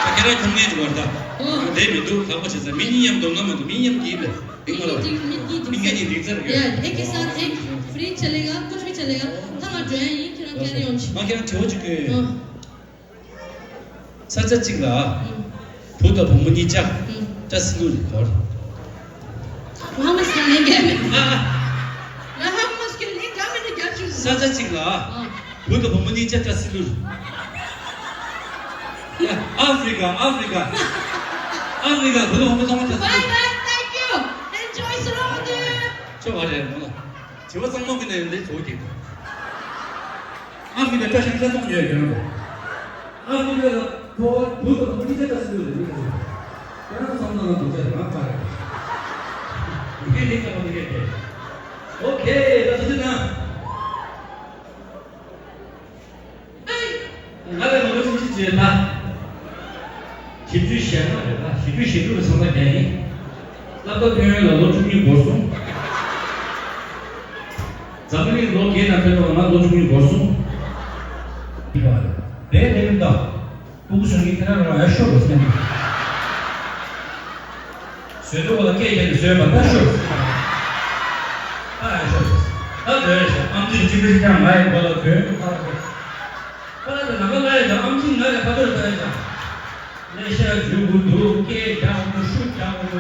ད་ཁྱེད་རང་ཆོ་མཉེན་ཅིག་བར་ད། ཨོ། དེ་མི་འདུག་ཁག་པོ་བྱེད་ས། མི་གཉིས་མཉམ་འདུག་ན་མ་འདུག་མི་མཉམ་གྱིས་ལ། མི་གཉིས་འདུག་མི་གཉིས་འདུག་མི་གཉིས་འདུག་ཚར་གི། ཡ་ཨེ་ཀེ་སར་ཨེ་ཕི་རི་ཆ་ལེ་ག་ཀུཆ་བི་ཆ་ལེ་ག་ད་ང་འགྲོ་ཡ་ཡིན། ཁྱེད་རང་ཀེ་རི་ཨོན་བྱེད། ང་ཁྱེད་རང་དྲི་བ་ཅིག་གི། ཨོ། ས་ཆ་གཅིག་ལ། ཨུམ། བུ་དང་བུ་མོ་གཉིས་ཆ། ཨུམ། སྐྲ་སིལ་ལུ་རེད་གོ། ཧ་མ་སི་ཀ་ལན་རྒྱབ་མེད། ཨ། ང་ཧ་མ་སི་ཀ་ལན་རྒྱབ་མེད་ནི་རྒྱབ་ཆུ། ས་ཆ་གཅིག་ལ། ཨ། བུ་དང་བུ་མོ་གཉིས་ཆ་སྐྲ་སིལ་ལུ་རེད། ཡ། ཨ་ཧྥི་རི་ཀ། ཨ་ཧྥི་རི་ཀ། ཨ་ཧྥི་རི་ཀ། བུ་དང་བུ་མོ་ཚང་མ་སྐྲ་སིལ་ལུ། Bye bye, thank you, enjoy Srawandu. ཆོ་བ་རེད་མོ་ལ། དྲི་བ་གཙང་མ་ཀུན་ནས་ལས་ཚོགས་ཀྱི། ཨ་ཧྥི་རི་ཀ་སྐྲ་ཤང་སྐྲ་གཏོང་ཡོད་ཀྱང་། ཨ་ཧྥི་རི་ཀ་ལ་ཁོ་བོ་བུ་དང་བུ་གཉིས་ཆ་སྐྲ་སིལ་ལུ་རེད། ཁྱེད་རང་བསམ་བློ་ལ་འདུག་ཆ་རེད། ང་ཕ་རེད། ཡི་གེ་ལེགས་ཀྱང་མ་ལེགས་ཀྱང་། ཨོ་ཁེ། ད་ཐུགས་རྗེ་གནང་། ང་ལ་ལོ་ཆུང་ཆུང་བྱས་ན། བཞི་བཅུ་ཞེ་ལྔ་རེད་ལ། བཞི་བཅུ་ཞེ་དྲུག་ལ་ཚང་མ་རྒྱག་ཡིན། སློབ་གྲྭ་ཐོན་ཡོང་ལ་ལོ་བཅུ་གཉིས་འགོར་སོང་། འཛམ་གླིང་ལོ་བརྒྱད་ནང་ཐོན་ཡོང་ལ་ང་ལོ་བཅུ་གཉིས་འགོར་སོང་། དེ་ལས་མི་འདའ། སྤུ་གུ་བཟོ་མཁན་ཁྱེད་རང་རང་ཡར་ཤོག་ལ་སེམས། བཟོས་འགྲོ་བ་ལ་སྐད་རྒྱག་ནས་བཟོས་པ་ལྟ་ཤོག་ད་ཡར་ཤོག་ད་འདོན་རེད་ཤག་ཨམ་ཆི་གཅིག་པུ་ཅིག་ཀྱང་ང་ཡི་མགོ་ལ་གྱོན་ཁ་ལ་གྱོན། ཁ་ལ་དེ་ནང་ལ་ཡ་ཨམ་ཆི་ང་ལ་ཁ་ཐོར་ལྟ་ཡ་ཤག་ལས་ཤ་རྒྱུག་གུ་འདུག་སྐད་རྒྱག་གུ་ཤུགས་རྒྱག་གུ།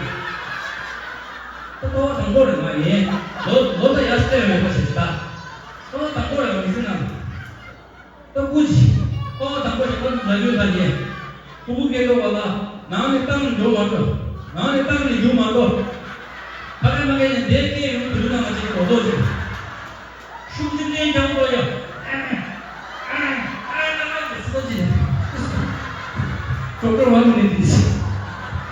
ད་ལྟ་བ་དང་པོ་རེད་ང་ཡིན། ལོ་ལོ་ད་ཡར་སྟོན་ཡོད་པ་ཞིག་ད། ལྟ་བ་དང་པོ་རེད་ང་མི་ཚེ་ནང་། ལྟ་བུ་ཅིག་ལྟ་བ་དང་པོ་ཞིག་ལ་ལ་རྒྱུ་དང་ཉེ། ཕྲུ་གུ་སྐྱེ་འགྲོ་བ་ལ་ནང་ནས་བཏང་ནས་འགྲོ་མ་འགྲོ། ནང་ནས་བཏང་ནས་འགྲོ་མ་འགྲོ། ཕ་གི་མ་གི་ནས་འདས་སྐྱེས་ཡོང་དུས་ན་ང་ཅིག་གོ་ཐོག་ཅིག་ཤུགས་ཆེན་ཅན་རྒྱང་པོ་ཡོད། ཨ་ཨ་ཨ་ཨ་ཨ་སོ་ཅིག་ཌོག་ཊར་ཝང་ནས་དེ་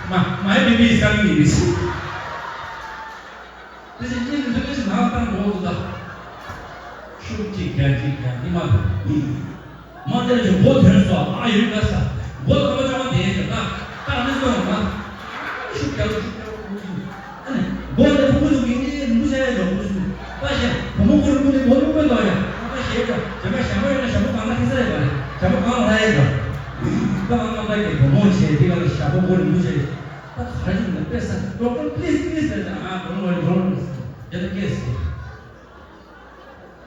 མ་མ་ཡི་བི་བི་ས་མི་ཡི་བི་སི། དེ་བཞིན་གཉིས་ནི་ལྷོད་ལྷོད་ནང་བཏང་འགྲོ་འདུག་ད། ཤུགས་གཅིག་རྒྱ་གཅིག་རྒྱ་གཉིས་མ་འདུག་མ་དེ་ལ་ཞིག་མགོ་ཐོན་སོང་ཨ་ཡོད་ག་ས། མགོ་ལ་མ་ཅང་མ་དེ་ཞིག་ད་ད་ནི་སོང་ང་། ཤུགས་རྒྱག་ཤུགས་རྒྱག་ཨ་ནི་མགོ་དེ་ཕུ་གུ་ཚོ་གི་ཨེ་རིན་པོ་ཆེ་ཡ་ཞོག་གུ་སུ། ད་ཞེ་བུ་མོ་ཁོ་རིན་པོ་ཆེ་མགོ་རིན་པོ་ལོ་ཡ་ད་ཞེ་ཞོག་ཞེ་མ་ཞེ་མ་ཡོད་ན་ཞེ་མ་གང་ལ་ཁེ་ས་ཡོད་པ་རེད། ཞེ་མ་གང་ལ་ཡ་ཞོག་ད་ང་ང་ད་ཀྱི་བུ་མོ་ཆེ་དེ་ག་ལ་ཞེ་མ་མགོ་རིན་པོ་ཆེ། ད་ག་རེ་ཡིན་ན་དཔེ་ས་ཌོག་ཊར་པི་ལི་སི་པི་ལི་སི་ཟེར་ན་ཨ་ཌོན་ཝ་རི་ཌོན་ཝ་རི་ཟེར་ན་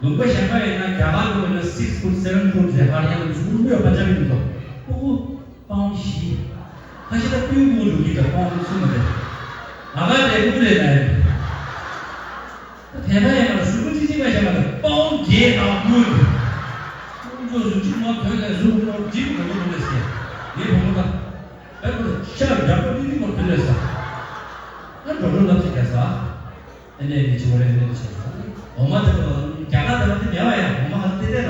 ལུང་པ་གཞན་པ་ཡིན་ན་རྒྱ་གར་ལུང་ཡིན་ན་six foot seven foot ཟེར་ཧ་ཡང་ལུང་སུ་ལུང་པ་ཡོད་པ་འཇམ་ཡིན་འདུག་ཕྲུ་གུ་པའུན་བཞི། ཁ་ཤས་ད་སྤུན་ཕྲུག་འགྲོ་གི་འདུག་པའུན་གསུམ་རེད། ང་ག་དེ་ཕྲུ་གུ་རེད་ན་ཡིན། ད་དེ་ན་ཡང་ང་ལ་ཟུར་པ་གཅིག་གཅིག་པ་བྱས་ན་པའུན་བརྒྱད་དང་དགུ་རེད། ཕྲུ་གུ་ཚོ་ཟུར་གཅིག་མ་ཐོན་ནས་ཟུར་མ་འགྲིག་འགྲོ་གི་འདུག་ཟེར་ངའི་བུ་མོ་ད། ཨ་ཁོ་ཤར་རྒྱག་པ་ཏི་ཏི་མོ་ཕེ་ལེ་ས། ཨ་འགྲོ་འགྲོ་ལབ་ཅིག་རྒྱག་ས། ཨ་ནེ་ནི་ཆི་བ་རེ་ནེ་ཆི་ས། འོ་མ་དེ་བ་རྒྱ་གར་དེ་བ་དེ་མེད་བ་ཡ། འོ་མ་ཧ་ཏེ་ཏེ་ར།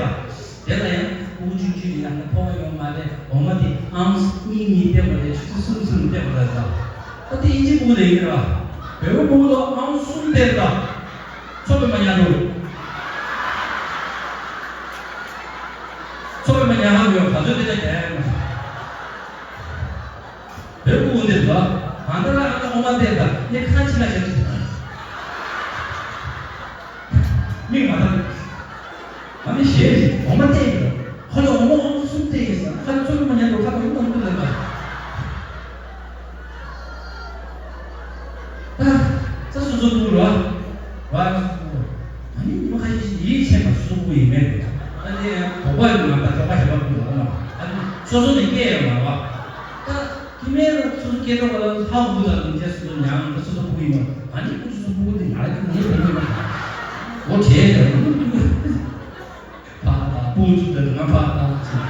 དེ་ལ་ཡང་ཕྲུ་གུ་ཆུང་ཆུང་ཡིན་ན་ཕོ་བ་ཡོང་མ་རེད། འོ་མ་དེ་ཨང་སུ་གཉིས་གཉིས་བལྟས་པ་རེད། ཆུ་ཚོད་གསུམ་གསུམ་བལྟས་པ་རེད་ས། ད་དེ་ཨིན་ཇི་ཕྲུ་གུ་དེ་ཡིན་ར། བོད་པ་ཕྲུ་གུ་ལ་ཨང་སུ་གསུམ་བལྟས་ད། ཚོ་པའི་མ་ཉལ་འགྲོ། ཚོ་པའི་མ་ཉལ་ཧ་ཡོད་ག་ཚོད་དེ་ལ་རྒྱ་ཡ་མ། བོད་ཕྲུ་གུ་འདི་ལ་གང་ལྟར་ཨ་ཁ་འོ་མ་བལྟས་ད་ངས་ཁ་ཕྱི་ལ་བཞག་ཅིག་མིག་མ་ཐག་ཨ་ནི་ཞེས་ཤིག་འོ་མ་བལྟས་ཡིན་ལ་ཁོ་ལ་འོ་མ་འོ་མ་གསུམ་བལྟས་ཡིན་ཟེར་ཁ་ལ་ཚོ་མི་མ་ཉལ་འགྲོ་ཁ་དང་མི་དང་མི་ལ་ལ་ད་ས་སོ་སོ་ཐུག་རོ་བ་ཨ་ནི་མི་ཁ་ཤས་ཤིག་ཡིད་ཆེས་པ་སོ་སོ་ཡིན་མེད་ཨ་ནི་ཡང་དོགས་པ་ཡོད་མ་ད་དོགས་པ་ཞེ་པོ་འདུག་ཨ་ནི་སོ་སོ་ནས་སྐྱེས་ཡོད་མ་རེད་བ། ད་ཁྱི་མེད་ལ་སོ་སོ་སྐྱེ་ཐོག་ལ་ཧ་གོ་ད་ལུང་རྗེས་སུ་མྱང་ད་སོ་སོ་ཕུག་ཡིན་ནོ། ཨ་ནི་ཁོ་སོ་སོ་ཕུག་དེ་ང་ལ་ཁྱི་ངའི་བུ་མོ་ཡིན་ནོ། འོ་བྱས་ཡོད་ནོ། ཕ་ད་ཕུག་ཚུགས་ད་ང་ཕ་ད་ཚུགས།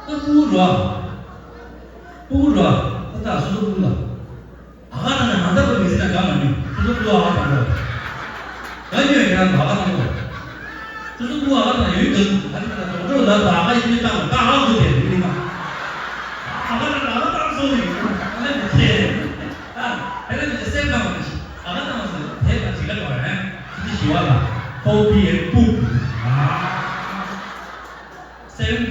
ད་ཕུག་རོ། ཕུག་རོ། ད་ད་སོ་སོ་ཕུག་ལ། ཨ་ཁ་དང་ནི་ཧ་ད་པོ་མི་ཟེར་ན་དགའ་མ་མྱོང་། སོ་སོ་ཕུག་ཨ་ཁ་དང་པོ། ད་ཉོས་ཡོད་ན་ད་ཨ་ཁ་དང་པོ། སོ་སོ་ཕུག་ཨ་ཁ་དང་ཡོད་ཀྱང་ཨ་ཁ་དང་རྡོག་རྡོག་ད་ད་ཨ་ཁ་ཡིན་མི་བཏང་ད་ཨ་ཁུ་དེ་མི་ལི་མ།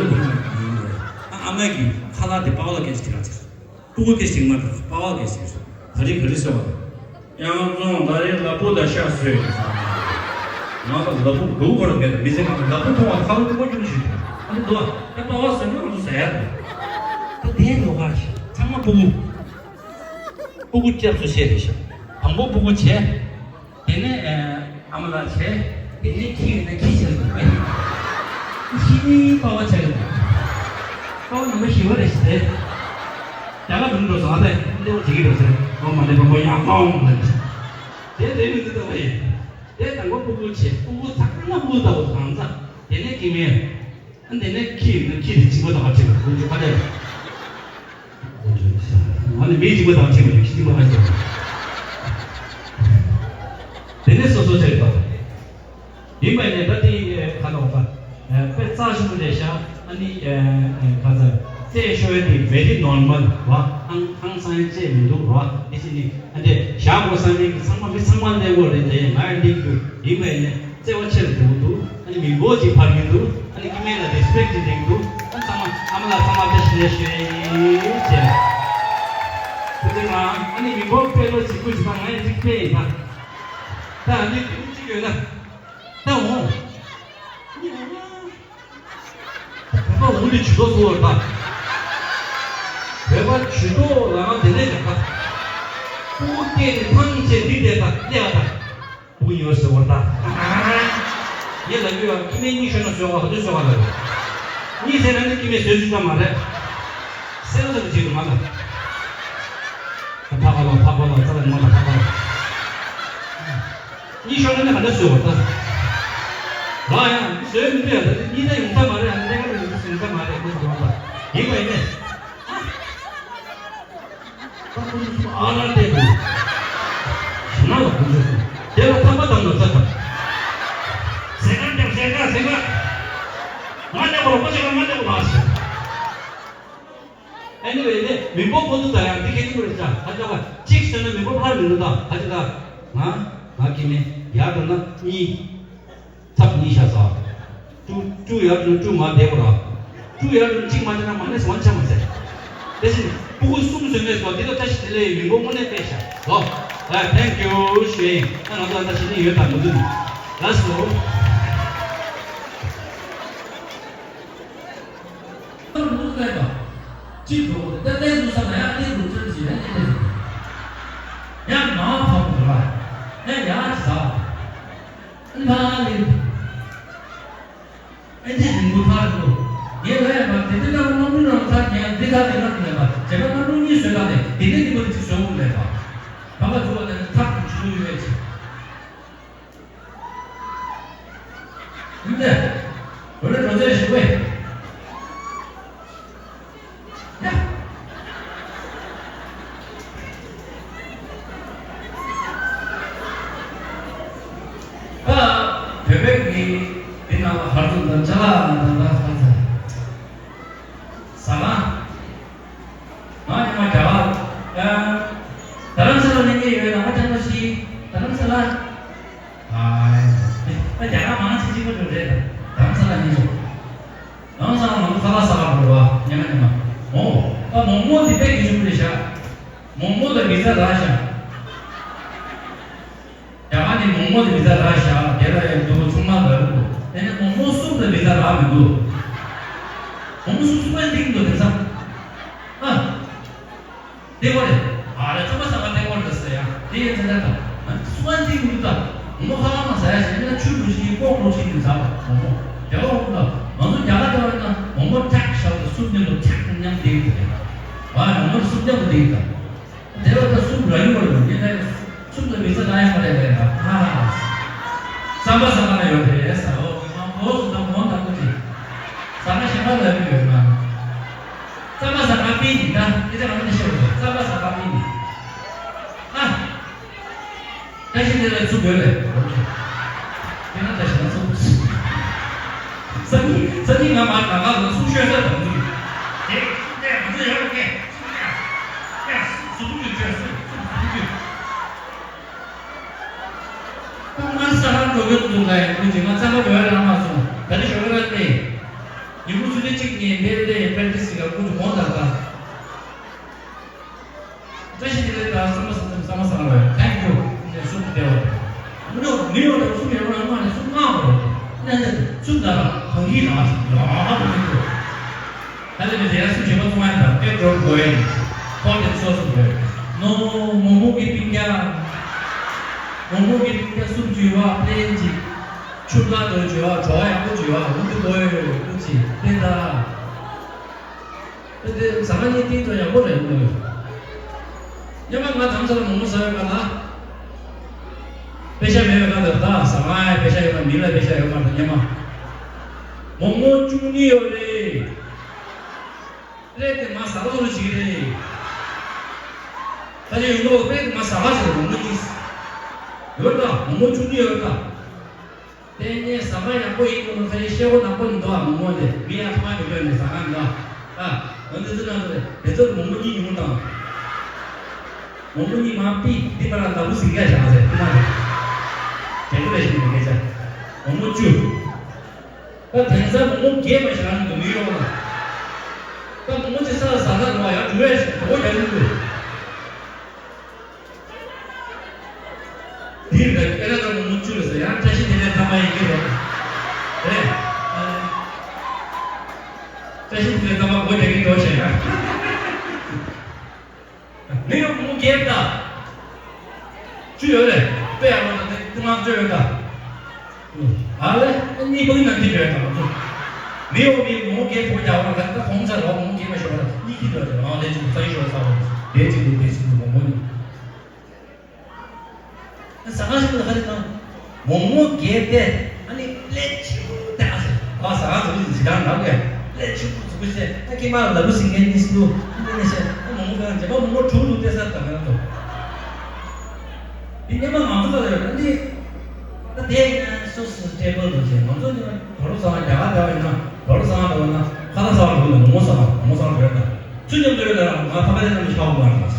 ལོ་ཕུག་མ་ཡིན་ནོ། ཨ་ཨ་མ་གི་ཁ་ལག་དེ་པ་ཝ་ལ་སྐད་ཅིག་ཁྱེར་ར་ཅིག་སྤུ་གུ་སྐད་ཅིག་མ་ཐག་པ་ཝ་སྐད་ཅིག་ག་རེ་ག་རེ་ཟེར་བ་དང་། ཡང་བཙོང་ད་རེས་ལ་ཕུག་ད་ཤ་ཟོས། ང་ལ་ལ་ཕུག་འགྲོ་དགོས་ར་མེད་ད། མི་ཚེ་གང་ལ་ཕུག་མཐོང་བ་ཁ་ལོ་སྐྱུར་མོ་སྐྱུར་མོ་ཞིག་འདུག་ཨ་ནི་འདུག་ཨ། ད་པ་ཝ་ཟོས་ན་ང་ཚོ་ཟ་ཡ་འདུག་ད་དེ་འདུག་ག་ཚང་མ་སྤུ་གུ། སྤུ་གུ་སྐྱབས་སུ་བྱས་རེད་ཤག་དང་པོ་སྤུ་གུ་བྱས། དེ་ནས་ཨ་མ་ལགས་བྱས། དེ་ནས་ཁྱི་ཡིན་ན་ཁྱི་བྱས་འདུག་པས། ཁྱི་ནི་པ་ཝ་བྱས་འདུག་པ་ཝ་ནང་པ་ཞི་བ་རེད་ཟེར། རྒྱ་གར་འགྲོ་སོང་ཨ་ད་འདི་བ་བྱེད་ཀྱི་འགྲོ་ཟེར། ཨོཾ་མ་ཎི་པདྨེ་ཡང་ཨོཾ་ལ། དེ་དེ་མི་འདུག་ད་བ་ཡིན། དེ་དང་པོ་སྤུ་གུ་བྱས། སྤུ་གུ་ཚང་མ་སྤུ་གུ་ལྟ་བུ་གང་ཚ། དེ་ནས་ཁྱི་མེད། ཨ་འདི་ནས་ཁྱི་ཡིན་ན་ཁྱི་དེ་གཅིག་པ་དང་གཅིག་པ་ཀུན་སྤྱོད་ཁ་བྲལ། ཨ་ནི་མི་གཅིག་པ་དང་གཅིག་པ་ཡིན་ཁྱི་གཅིག་པ་ཁ་བྲལ། དེ་ནས་སོ་སོ་བྱས་པ། ཡིན་པ་ནས་ད་དེ་ཁ་ལོག་པ། དཔེ་རྩ་ཆེན་པོ་རེད་ཤག་ཨ་ནི་ཁ་ཚ་རྩེད་ཤོར་ཡ་དེ་very normal་ར། ཧང་ཧང་སང་ཡ་ཅེས་མི་འདུག་ར། དེ་ཕྱིན་ནི་ཨ་འདྲས་བཞག་དགོས་བསམ་མཁན་གྱི་ཚང་མ་མི་ཚང་མ་གནས་དགོས་རེད། དེ་ང་ཡང་འདི་འདུག་ཡིན་པ་ནས། བརྩེ་བ་ཆེར་འདུག་འདུག་ཨ་ནི་མི་མགོ་ཅིག་འཕར་གྱིན་འདུག་ཨ་ནི་སྐྱེ་དམན་ལ་རེ་སི་པེག་ཅིག་འདེང་འདུག་ཨ་ཚང་མ་ཨ་མ་ལགས་ཚང་མ་བཀྲ་ཤིས་བདེ་ལེགས་ཞུ་ཡས་ཡིན་ཟེར། ཁོ་ཚོས་ང་ཨ་ནི་མི་མགོ་དཔེ་ལོ་ཅིག་ཁུ་ཅིག་དང་ང་ཡི་ཅིག་དཔེ་ཡིན་ད། ད་ཨ་ནི་དེ་ཅིག་ཡོད་ན་ད་འོང་། བོད་པ་འུ་ལི་ཇུས་གཏོགས་ཚོ་བར་ད། བོད་པ་ཇུས་གཏོགས་ལ་ང་དེ་ལས་ཀྱང་ད། ཁོ་བོ་སྐད་དེ་ཐང་ཆད་འདི་དེ་ད་ལས་ཨ་ད། བུ་ཉོ་ཟེར་བ་ད། ངས་ལབ་རྒྱུ་ཡང་ཁྱི་མེད་གཉིས་ཤོར་ན་བཟོས་བ་ཧ་ཏོ་བཟོས་བ་ལ་རེད། གཉིས་ཟེར་ན་ནི་ཁྱི་མེད་བཟོས་བཅུག་ཙམ་མ་རེད། སེ་ར་ཟེར་བ་ཅིག་ཏུ་མ་ལ། ཕག་པ་ལ་ཕག་པ་ལ་རྩ་ལ་ཉི་མ་ལ་ཕག་པ་ལ། གཉིས་ཤོར་ན་ནི་ཧ་ཏོ་བཟོས་བ་ད། ར་ཡང་བཟོས་མི་འདུག་ཡ་ད་གཉིས་ད་ཡོང་ས་མ་རེད། ཨ་ནི་ལས་ཀ་རེད་ཟེར་ཡོང་ས་མ་རེད། ཁོ་ཚོ་ཡོང་ད་ཡིན་པ་ཡིན་ནས། ད་ཁོ་ཚོ་ཚུར་ཨ་ར་བལྟས་འདུག་ཞེ་ན་ལ་ཁོ་ཚོས་དེ་ལ་ཐག་པ་དང་ནོར་ས་དང་། ཟེར་ག་འདེབས་ཟེར་ག་ཟེར་ག་ང་འདེབས་པ་ལ་ཁོ་ཚོས་ང་འདེབས་པ་ལ་ཟེར། ཨ་ནི་བས་ནས་མི་འབོར་ཁོ་ཚོ་ད་ཡང་འདི་གལ་ཆེན་པོ་རེད་ཤག་ཧ་ཅང་བ་གཅིག་བཟོས་ན་མི་འབོར་འཕར་མི་འགྲོ་ད་ཧ་ཅང་ད། ང་ང་གི་མེ་ཡར་འགྲོ་ན་གཉིས། ཚབ་གཉིས་བཞག་ས། བཅུ་བཅུ་ཡར་བཅུ་བཅུ་མར་བསྡད་པ་ར། བཅུ་ཡར་བཅུ་གཅིག་མ་བྱས་ན་མ་ནས་ཝན་ཆ་མ་ཟད། དེ་བཞིན་སྤུ་གུ་གསུམ་བཟོས་ནས་སོ་འདི་ལ་བཀྲ་ཤིས་བདེ་ལེགས་མི་མགོ་དངོས་གནས་དཔེ་ཤ་ལོ། ལ་thank you ཞུ་ཡིན། ད་ང་ཚོ་ད་ཞི་ནི་ཡོད་དམ་མི་འདུག་ལ་སོ། ལུགས་ལས་པ། གཅིག་འགྲོ་ད་ལྟའི་ལུགས་ས་ན་ཡང་ལྟའི་ལུགས་ཅན་གྱི་ཡང་ལྟའི་ལུགས། ཡང་མ་ཕམ་འགྲོ་ལ། ཡང་ཡར་ཟ། ཨ་ནི་ཕར་ལེན། ཨེ་འདི་རིང་པོ་ཐག་རིང་པོ། ངས་ལབ་ཡ་མ་དེ་འདི་ལྟར་སྔོན་འགྲོ་རང་ཚར་ངས་འདི་ལྟར་དེ་ལྟར་ལབ་པ་བྱས་པ་སྔོན་འགྲོ་གཉིས་བཟོས་ད་ནས་དེ་འདྲའི་རིང་པོ་དེ་ཅིག་བཟོ་འོང་ལབ་པ། གང་ག་བཟོ་བ་ལས་ཐག་གི་ཆུ་ཡོད་པའི་ཆེ། ཡིན་ཏེ། བོད་ལ་འགྲོ་རྩིས་ཞུ་བས། ཡ། ད་བོད་པའི་གི་འདི་ནང་ལ་ཧར་ཚུགས་དང་ཅ་ལག་དང་ད་ཧར་ཚུགས། མོག་མོག་དེ་དཔེ་གལ་ཆེན་པོ་རེད་ཤག་མོག་མོག་ལ་བི་ཛ་རག་ཤག་རྒྱ་གར་ནས་མོག་མོག་ལ་བི་ཛ་རག་ཤག་དེ་ལ་ཡང་འདུག་ཚང་མ་ལ་འདུག་དེ་ནས་མོག་མོག་གསུམ་ལ་བི་ཛ་རག་མི་འདུག་མོག་མོག་གསུམ་གསུམ་པ་འདིང་འདུག་དེང་སང་། ཨ། དེ་གོ་རེད། ཨ་རེ་ཚང་མ་ས་ག་དེ་གོ་རེད་ཟེར་ཡ། དེ་ཡིན་ཙང་ད། སུ་བ་འདི་མི་ད། མོ་ཧ་ལ་མ་ཟ་ཡ་ཞིག་ཡིན་ན་ཆུ་འགྲོ་ཞིག་ཀོག་འགྲོ་ཞིག་ཡིན་ཟ་བ་མོ་མོ། རྒྱ་བ་འོང་ད། ང་ཚོ་རྒྱ་གར་དེ་བ་ཡིན་ན་མོ་མོ་ཁྲག་ཤར་དུ་སུབ་ཉམས་དུ་ཁྲག་ཉམས་དེ་ཡིན་ད། བ་མོ་མོ་སུབ་ཉམས་དུ་དེ་ཡིན་ད། དེ་བ་ད་སུབ་ར་ཡུ་བ་ཡོད་ཡིན་ད། སུབ་ད་མི་ཚ་ན་ཡ་མ་རེད་པས་ད། ཧ་ཧ་ཧ། བསམ་པ་བསམ་པ་ན་ཡོད་རེད་ཟ་འོ། ང་གོ་སུ་དང་གོང་དང་པོ་ཅིག་ཟ་མ་ཞེ་མ་ལབ་ཀྱི་ཡོད་ན། ས་མ་ས་ག་པི་ནི་ད་ཨི་ཙི་ར་མ་ནི་ཤེས་རོ། ས་མ་ས་ག་པི་ནི། ཨ། བཀྲ་ཤིས་བདེ་ལེགས་ཚུགས་དགོས་རེད། ཁྱེད་རང་བཀྲ་ཤིས་ལ་ཚུགས། ས་ནི་ས་ནི་ང་མ་ང་ག་ལ་ཚུགས་ཤོད་ས་དང་ཚུགས། དེ་དེ་ང་ཚོ་ཡོད་རེད། ཡ་སུ་ཚུགས་ཀྱི་ཆོས་སུ་ཚུགས་ཚུགས་ཀྱི། ཁོང་ང་ས་ཧར་འགྲོ་གི་འདུག་ལ་ཡང་ཁོང་ཅིག་ང་ཚང་མ་བོད་ལ་མ་སོང་། ད་ནི་ཞོགས་ཀ་ར་ནས་ཉིན་གུང་ཆུ་ཚོད་གཅིག་ནས་འདིར་འདིར་པེ་རེག་ཊི་སི་ལ་ཁོང་ཅིག་འོང་ད་ད། བཀྲ་ཤིས་བདེ་ལེགས་ད་བསམ་པ་བསམ་བསམ་པ་བསམ་པ་རེད། Thank you ནས་གསུམ་བདེ་བ་རེད། མི་འགྲོ་མི་ཡོང་ད་གསུམ་ཡོང་ན་ང་ནས་གསུམ་མངགས་པ་རེད། ནས་ནས་གསུམ་ད་ར་གང་གིས་ན་ཡང་མི་འགྲོ། ད་ལས་མི་དེ་ཡང་སུ་བྱེད་པ་གཙོ་བོ་ཡིན་པ་ཨེ་འགྲོ་དགོས་ཡིན། ཁོང་དེ་ཚོ་སུ་དགོས། ནོ་མོ་མོ་གི་སྤུན་ཀྱག་མོ་མོ་གི་སྤུན་ཀྱག་སུ་བྱེད་པ་པླེན་ཅིག་ཆུ་ཀ་དོ་བྱེད་པ་གྲོགས་ཡག་པོ་བྱེད་པ་འུ་དུ་དགོས་ཡོད་ཀུ་ཅི་པེན་ད། པེན་དེ་ཟ་མ་གཉིས་ཏིང་ཏོ་ཡག་པོ་རེད་མོ། སྙམ་པ་ང་དམ་ས་ལ་མོ་མོ་ཟ་ཡོད་ག་ལ། པེ་ཤ་མེད་པའི་སྐབས་དེར་ད་ཟ་མ་ཡ་པེ་ཤ་ཡོད་མ་མི་ལ་པེ་ཤ་ཡོད་མ་རེད་སྙམ་མ། མོག་མོག་བཅུ་གཉིས་ཡོད་རེད། ཀླད་དེ་མ་ཟ་ལོ་ལོ་ཞིག་རེད། ད་ཆ་ཡོང་ལོ་ཀླད་དེ་མ་ཟ་ལ་ཟེར་མོག་མོག་གཉིས། ཡོད་ད་མོག་མོག་བཅུ་གཉིས་ཡོད་ད། དེ་ནས་ཟ་མ་ཡག་པོ་ཡིན་དགོས་ན་ཁ་ཡེ་ཤེས་པོ་ནག་པོ་ཡིན་དོ་ཨ་མོག་མོག་དེ་མི་ཡང་ཐོག་མ་མི་སྤྲོད་ནས་ཟ་ཁང་ཡིན་ད། ཨ། འོན་ཏེ་ཙི་ན་ཚོ་རེད་དེ་ཚོར་མོག་མོག་གཉིས་ཉུང་དང་། མོག་མོག་གཉིས་མ་པི་འདི་པ་ལ་ལ་བུ་ཟིག་རྒྱ་བཞག་ཟེར་ཁུ་མ་རེད། དྲན་གི་རེད་ཞིག་མི་སྐད་ཆ། མོག་མོག་བཅུ། ད་དེང་སང་མོག་མོག་བརྒྱད་མ་ཞིག་རང་གི་མི་ཡོང་ལ། ད་མོག་མོག་ཅིག་ས་ལ་ཟ་ས་འགྲོ་བ་ཡང་འགྲོ་བས་ཞིག་གོ་བ་རྒྱག་གི་འདུག་འདིར་ད་ཨེ་ར་ད་མོག་མོག་བཅུ་ལ་ཟེར་ཡང་བཀྲ་ཤིས་བདེ་ལེགས་ཚང་མ་ཡིན་གྱི་རེད། རེད། བཀྲ་ཤིས་བདེ་ལེགས་ཚང་མ་སྒོ་རྒྱག་གི་འགྲོ་ཞེས་ཡ། མི་ཡོང་མོག་མོག་བརྒྱད་ད། བཅུ་ཡོད་རེད། དཔེ་ཡག་པོ་ད་དེ་ཏི་མ་བཅུ་ཡོད་ད། ཨ་ལེ། གཉིས་པོ་ནང་གི་འདྲ་དང་ཚོ། མི་ཡོང་མི་མོག་མོག་བརྒྱད་ཐོག་རྒྱག་པ་ད་ད་ཁོང་ཚ་རོགས་མོག་མོག་བརྒྱད་མ་ཤོར་བ་གཉིས་ཀྱི་འདྲ་དེ་རང་དེ་ཅིག་ཚ་ཡི་ཤོར་ཚ་བ་དེ་ཅིག་འདུག་དེ་ཅིག་འདུག་མོག་མོག་ནི། ཟ་ཁང་ཞིག་ལ་ཁ་རི་དང་། མོག་མོག་བརྒྱད་དེ་ཨ་ནི་ཀླད་ཆེན་པོ་དེ་ཨ་ཟེར་ཨ་ཟ་ཁང་འཛུགས་ཀྱི་ཟི་ཁང་ནང་གི་ཀླད་ཆེན་པོ་འཛུགས་ཀྱི་ཟེར་ཨ་ཀྱེ་མ་ལ་བུ་སིང་གེ་གཉིས་སུ་ཨ་ནི་ནི་ཟེར་ཨ་མོག་མོག་གང་རྗེས་མ་མོག་མོག་དྲུག་འདུག་སྟེ་ས་དང་ང་ཚོ། དེ་སྙེ་མ་ང་ཚོ་ལ་ཡོད་ན་ནི། ད་དེ་ཡིན་ན་སོ་སོ་སི་ཊེ་བལ་དུ་བྱས་ང་ཚོ་ནི་དོ་རུ་ཚང་རྒྱ་གར་དེ་བ་ཡིན་ན་དོ་རུ་ཚང་དུ་བ་ན་ཁ་ལག་ཟ་བ་འགྲོ་ན་མོག་མོག་ཟ་བ་མོག་མོག་ཟ་བ་རེད་ད། ཚུལ་མཉམ་དུ་ཡོད་ལ་ང་ཕ་མ་དེ་རྣམས་ཤ་བ་མ་རེད་ད།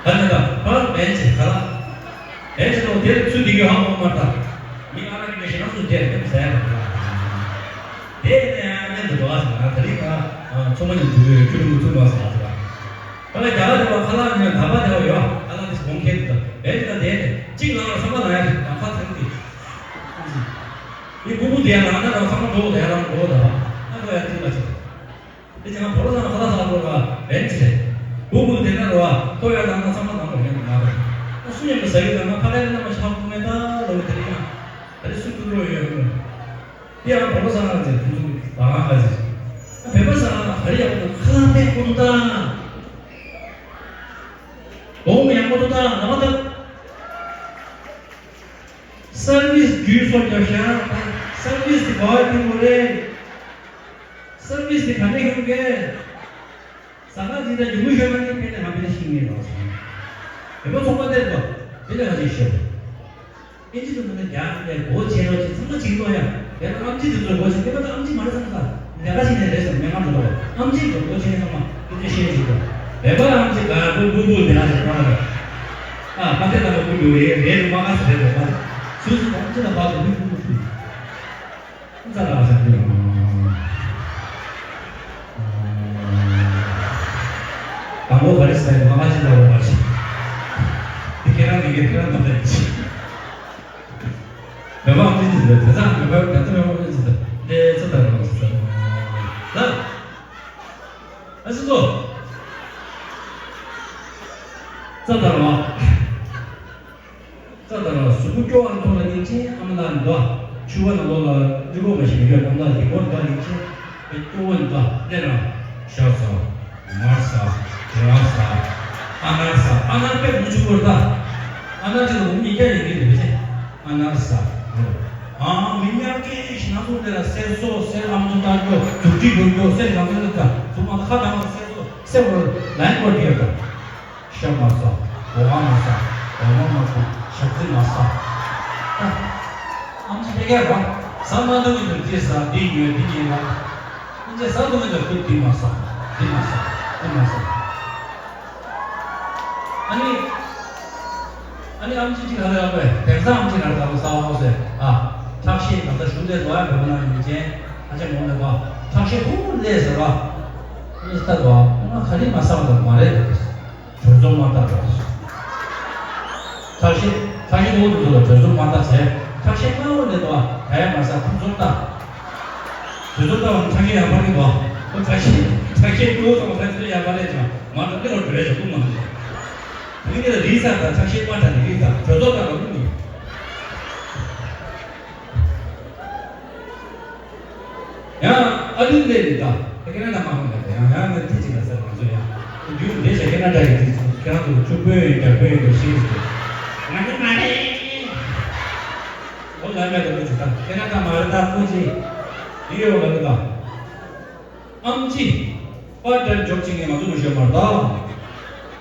ད་ནི་ད་ཕ་ར་བན་ཆེ་ཁ་ལག་བན་ཆེ་དང་དེར་ཚུལ་འདི་གི་ཧ་གོ་མ་རེད་ད། མི་ང་རང་གི་ཞེ་ན་སུ་དེར་དེ་མི་ཟ་ཡ་རེད་ད། དེ་ནས་ཡང་མཉམ་དུ་འགྲོ་བ་ཟེར་ན་ད་རིང་ང་ཚོ་མ་ཉམས་དུ་ཁྱོད་རང་ཚུགས་མ་ཟེར་བ་ཟེར་བ། ད་ལ་རྒྱ་གར་དེ་བ་ཁ་ལག་ཉོས་ད་པ་དེ་བ་ཡོད་ཨ། ཁ་ལག་དེ་སྒོང་ཁྱེར་དུ་བས་ད་དེ་གཅིག་ལང་ལ་བསམ་པ་ལ་ཡ་རེད་ད་ཁ་ཐང་དེ། ཡི་སྤུ་གུ་དེ་ཡང་ལང་ན་ར་བསམ་པ་འགྲོ་དེ་ཡང་ལང་འགྲོ་ད་ཨ་འགྲོ་ཡ་ཐིག་ལ་ཆེ། དེ་ཅང་བོ་ལ་ལང་ཁ་ལག་ཟ་འགྲོ་ར་བས་ཆེ། སྤུ་གུ་དེ་ན་ར་བ་ཁོ་ཡ་ལང་ན་བསམ་པ་ལང་འགྲོ་ཡ་མ་རེད། ཨ་སུ་ཡང་མི་ཟ་གི་ལ་ང་ཕ་ལ་ཡ་ན་མ་ཆག་ཐུག་མེད་ད་ལོ་མི་དེ་རིང་ང་ད་རེ་སུ་ཐུག་འགྲོ་ཡོད་ཡོད། དེ་ཡང་བོད་པ་ཚང་ལ་ཟེར་དུས་ད་ང་ཁ་ཟེར། བོད་པ་ཚང་ལ་ག་རེ་ཡག་པོ་འདུག་ཁ་ལག་དཔེ་ཁོ་ཐུག་ད། སྒོང་ཡག་པོ་འདུག་ད་ལ་མ་ད། སར་བིས་རྒྱུས་སོགས་རྒྱབ་ཤག་ད་སར་བིས་དེ་ག་བ་ཐུག་གོ་རེད། སར་བིས་དེ་ག་ནས་ཡོང་གི། ཟ་ཁང་འཛིན་གྲྭ་རྒྱུན་མི་ཤོར་མ་ནི་དཔེ་ནས་ང་དཔེ་ནས་ཤེས་ངེས་རོགས་སོང་། བོད་པ་ཚོགས་པ་དེ་ཚོ་དཔེ་ནས་ང་ཅིག་ཤོར། ཨིན་ཇི་དུ་མི་ནི་རྒྱ་ནས་སྒོ་ཕྱེ་རོགས་ཅིག་ཚང་མ་ཅིག་ལོ་ཡ། དེ་ལ་ཨམ་ཆི་དེ་ཚོ་སྒོ་ཕྱེ་དེ་མ་ད་ཨམ་ཆི་མ་རེད་བསམ་ས། ལས་ཀ་ཞིག་ནས་རེད་བསམ་མེད་ང་འགྲོ་རོགས་ཨམ་ཆི་དེ་སྒོ་ཕྱེ་ཚང་མ་དེ་ཚོ་ཤེས་ཅིག་དོ། བོད་པ་ཨམ་ཆི་ག་ར་ཀུ་ཀུ་ཀུ་དེ་ན་ཞིག་གཏོང་ར། ཨ་ཕ་དེ་ལ་ཀུ་ཀུ་རེད་རེད་མ་ག་ས་རེད་རེད་མ། སུ་སུ་ཨམ་ཆི་ལ་བ་ཀུ་ཀུ་ཀུ་ཀུ། ཙ་ལ་ཟེར་གྱི་ཡོད། ལོ་ག་རེ་ཟེར་ན་ང་ཅི་ལ་ལོ་མ་ཤེས། དེ་ཁྱེད་རང་གི་ཁྱེད་རང་གི་ད་ལྟ་ཡིན། བོད་པ་ཨམ་ཆི་ཟེར་བས་དེ་ཚང་བོད་པ་ད་ལྟ་བོད་པ་ཨམ་ཆི་ཟེར་ལས་ཙ་ད་རོ་ཟེར། ད་ཨ་སི་ཏོ་ཙ་ད་རོ། ཙ་ད་ར་གཟུགས་པོ་སྐྱོ་བ་མཐོང་ལ་སྙིང་རྗེ་ཨ་མ་ལགས་འདུག་ཆུ་བ་ནང་ལོགས་ལ་ལུས་པོ་མ་ཞིག་མི་འདོད་ཨ་མ་ལགས་ཀྱི་སྒོ་འདུག་སྙིང་རྗེ་དཔེ་སྐྱོ་བོ་འདུག་ལས་རང་ཤ་ཟ། མར་ཟ། སྒྲ་ཟ། ཨ་ནར་ཟ། ཨ་ནར་དཔེ་མི་ཆུ་བོར་ད། ཨ་ནར་ཅིག་ལ་འུ་གཉིས་ཀ་ཡིན་གྱི་རེད་པས། ཨ་ནར་ཟ། ཨ་མི་ཉག་གེ་ཞིག་ན་ཚོ་དེ་ལ་གསེར་སོ་གསེར་ཨམ་ཅོག་ལྟ་སྐྱོ་རྫུ་འཕྲུལ་ཡོད་སྐྱོ་གསེར་གང་ཚོད་ལ་ད་ཚུགས་མ་ཁ་དང་གསེར་སོ་གསེར་བོར་ལན་བོར་གྱི་ཡོད་ད། ཤ་མ་ཟ། སྒོ་ང་མ་ཟ། སྒོ་ང་མ་ཟ། ཞག་རྩི་མ་ཟ། ཨ། ཨམ་ཆི་དེ་གས་ར། ཟ་མ་འདུག་གི་འདུག་ཅེས་ཟ། འདི་ཉོས་འདི་ཉོས་ལ། ཨིན་ཅེ་ཟ་འདུག་གི་འདུག་ཁོས་འདི་མ་ཟ། འདི་མ་ཟ། འདི་མ་ཟ། ཨ་ནི། ཨ་ནི་ཨམ་ཆི་ཅིག་ཧ་ལས་ཡག་པས་དེང་སང་ཨམ་ཆི་ཧ་ལས་ཡག་པོ་ཟ་བ་ཟེར་ཨ། ཁྲག་ཤེད་ང་ཚོ་ཞུ་ལས་འགྲོ་ཡ་འགྲོ་ན་ཡིན་ཅན་ཨ་ཅག་མོ་ནས་པ་ཁྲག་ཤེད་ཧུར་ལས་ཟེར་བ། ཨ་ནི་ལྟ་དགོས་ཨ་ང་ག་རེ་མ་ཟ་བ་མ་རེད། གྲོས་ཚོགས་མ་ལྟ་དགོས། ཁྲག་ཤེད་ཁྲག་ཤེད་ལོག་འདུག་ལ་གྲོས་ཚོགས་མ་ལྟ་ཟེར། ཁྲག་ཤེད་དམའ་བོ་ནས་འདུག་ཨ་ག་ཡ་མ་ཟ་གྲོས་ཚོགས་ལྟ། གྲོས་ཚོགས་ལྟ་བ་ནི་ཁྲག་ཤེད་ཡག་པ་རེད་འདུག་ཨ། ཁོ་ཁྲག་ཤེད་ཁྲག་ཤེད་ལོག་དང་ཁྲག་ཤེད་ཡག་པ་རེད་ཅང་མ་འདྲ་ལེགས་པར་འགྲོ་ཡ་ཞིག་ཀུན་མ་འདུག་དེ་ནི་རིག་ས་དང་ཁྲག་ཤེད་དམའ་དྲགས་ནི་རིག་ས་གྲོས་ཚོགས་ལྟ་བ་ཀུན་འདུག་ཡང་ཨ་ལུས་ལས་ནི་ད་ཁྱེད་རང་ན་མ་ཧོན་ད་ཡང་ཡང་ང་ཐིག་ཅིག་ལ་ཟེར་མ་བཟོ་ཡང་རྒྱུ་འདི་ཞེ་ཁྱེད་རང་འདྲ་ཡི་ཐིག་ཅིག་ཁྱེད་རང་ཚོ་ཆུ་བོས་རྒྱ་བོས་འདི་ཤེས་ཀྱི་ང་ནི་མ་རེད། ཨོ་ལ་མེད་དུ་ཅིག་ད་ཁྱེད་རང་ད་མ་རེད་ད་ཀུན་ཅིག་ཡི་ཡོ་ལ་ནི་ད་ཨམ་ཅི། པར་འདྲ་འཇོག་ཅིག་ངས་ང་ཚོ་མི་ཤོད་མར་ད།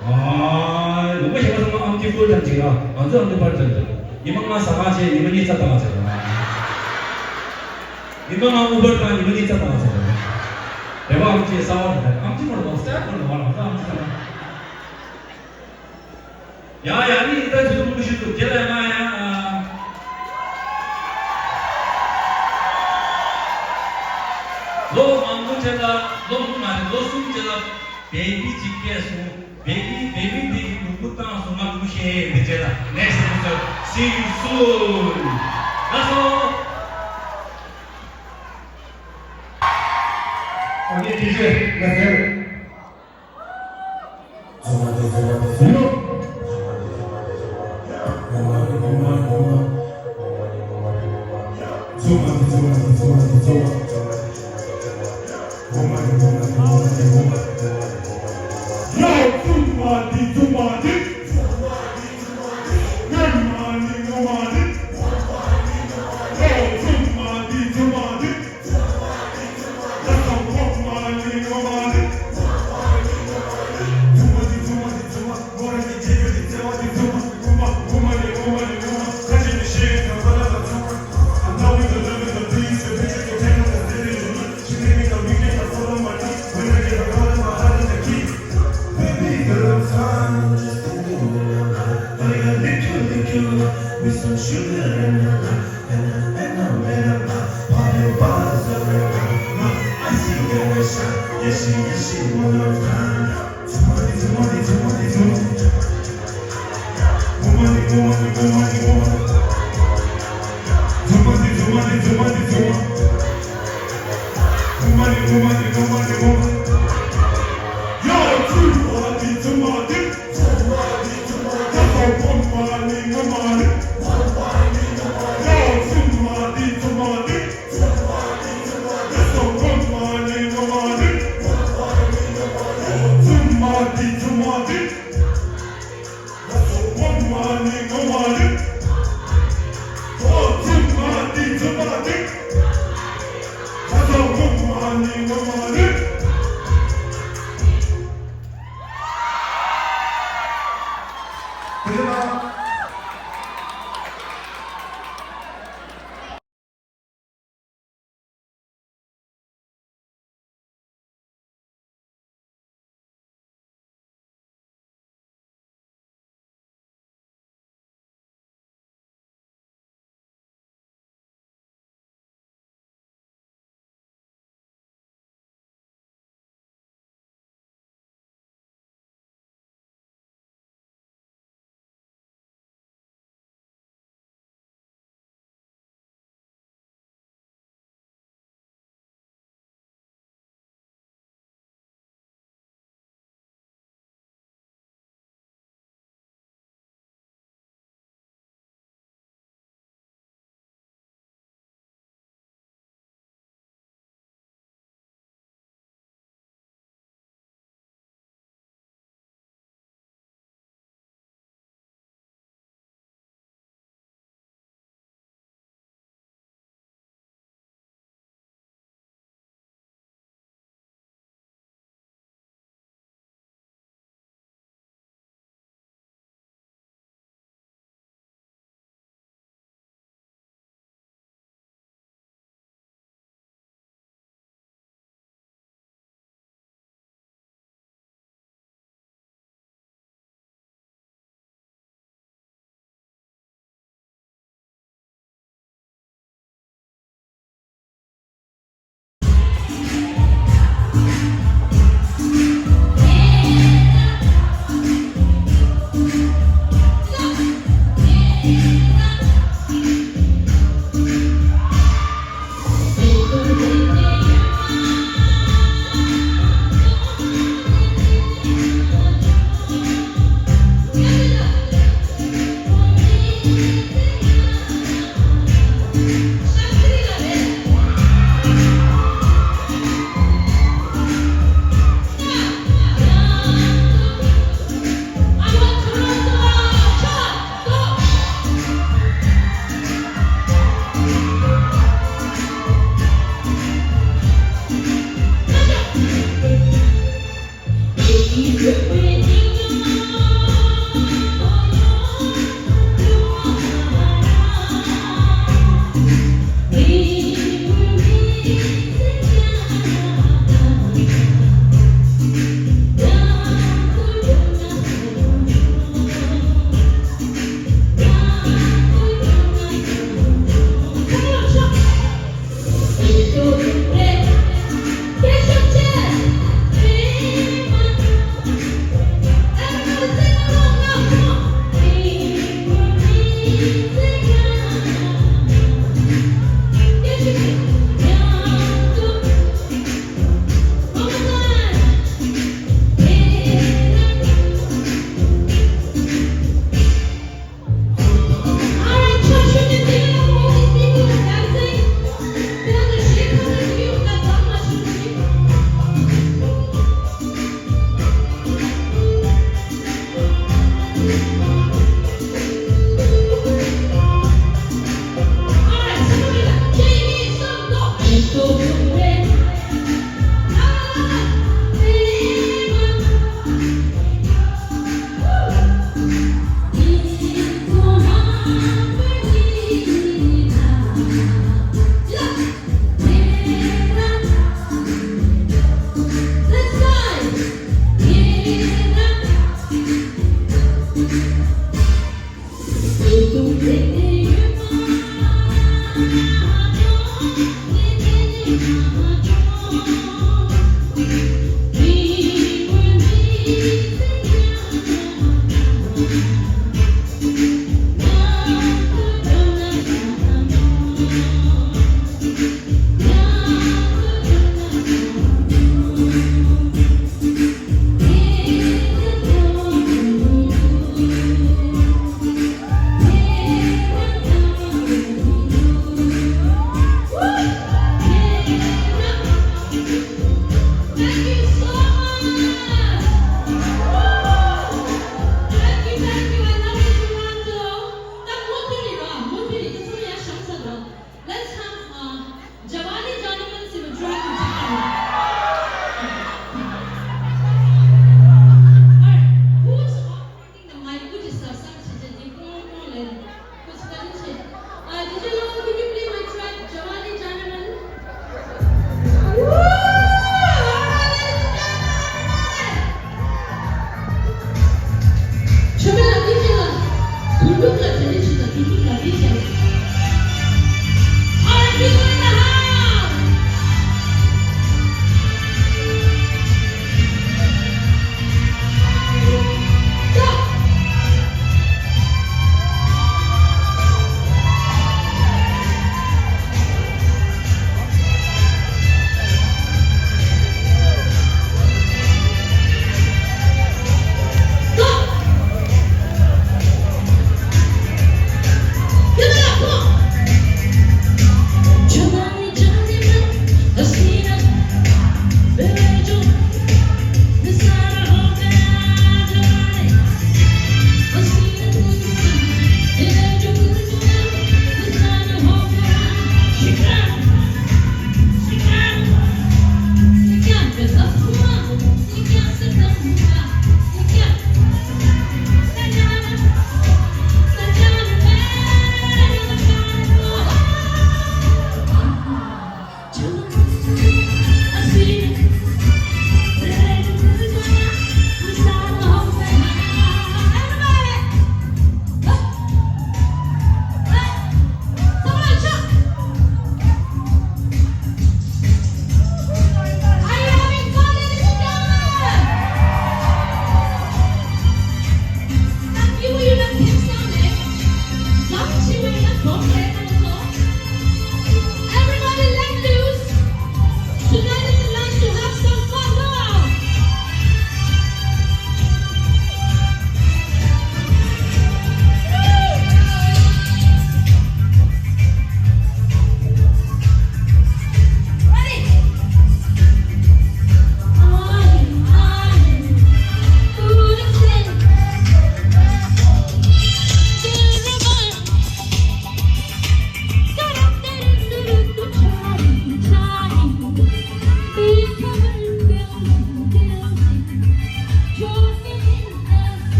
ཨ། ལུང་པ་ཞིག་མ་སོང་ན་ཨམ་ཅི་ཕུལ་ཐམ་ཅིག་ལ་ང་ཚོ་ཨམ་ཅི་པར་འདྲ་འཇོག་ཉི་མ་ལྔ་ཟ་ཁང་བྱས་ཉི་མ་གཉིས་རྩ་བཏང་བྱས། ཉི་མ་ལྔ་ཨུ་བར་བཏང་ཉི་མ་གཉིས་རྩ་བཏང་བྱས། རེ་བ་ཨམ་ཅི་གསར་བ་རེད། ཨམ་ཅི་མར་ལོག་སྟེ་ཁོ་ལ་བ་ལ་ང་ཚོ་ཨམ་ཅི་ཟ་ན། ཡ་ཡ་ནི་ད་ཇུ་མུ་ཤི་ཏུ་ཁྱེད་ལ་ང་ཡ། ལོ་མང་པོ་ཅན་ལ་ལོ་མང་པོ་མ་རེད་ལོ་གསུམ་ཅན་ལ་བེ་བི་ཅིག་སྐྱེས་སོང་། བེ་བི་བེ་བི་འདི་གི་ནུ་བུ་བཏང་སོང་ང་ནུ་ཤེས་འདི་ཅན་ལ་next episode see you soon. That's all. Okay, teacher, that's it.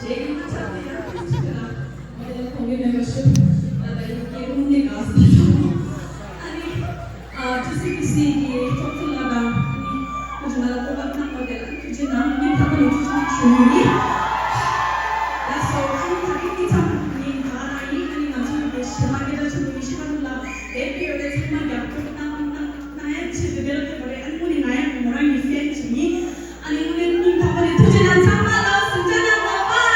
རྗེས་ཀྱི་མ་ཆགས་ཏེ་ཡང་ཁྱོད་ལ་ང་དེ་ལ་ཁོང་གི་ནུས་པ་ཤོད་ལ་ད་ཡིན་སྐྱེ་རུང་ནས་དགའ་སོང་། ཨ་ནི་ཨ་ཏི་སི་ཏི་སི་གི་ཚོགས་གཙོ་ལགས་དང་ཨ་ནི་ཁོང་ཚོ་ང་ལ་བསྟོད་པ་གནང་བ་དེ་ལ་ཐུགས་རྗེ་གནང་། སྙིང་ཐག་པ་ནས་ཐུགས་རྗེ་གནང་ཞུ་ཡི་ཡིན། ལགས་སོ། ཨ་ནི་ད་གིན་ཁྱེད་ཚང་མ་ནི་ད་ག་རང་ཡིན། ཨ་ནི་ང་ཚོ་ཡི་གེ་ཞེ་མ་སྐད་གྲགས་ཆེན་པོ་ཡེ་ཤེས་ལྷ་མོ་ལགས་དེབ་སྐྱེལ་ཡོད་པའི་ཚང་མ་རྒྱབ་སྐྱོར་གནང་གནང་གནང་ཡ་ཆེད་དུ་དེ་ལ་ཕེབས་པ་རེད། ཨ་ནི་དངོས་གནས་ང་ཡང་མོ་རང་གི་ཧྥེན་ཅིག་ཡིན། ཨ་ནི་དངོས་གནས་སྙིང་ཐག་པ་ནས་ཐུགས་རྗེ་གནང་། ཚང་མ་ལ་གཟིམ་འཇག་གནང་དགོས། པའེ།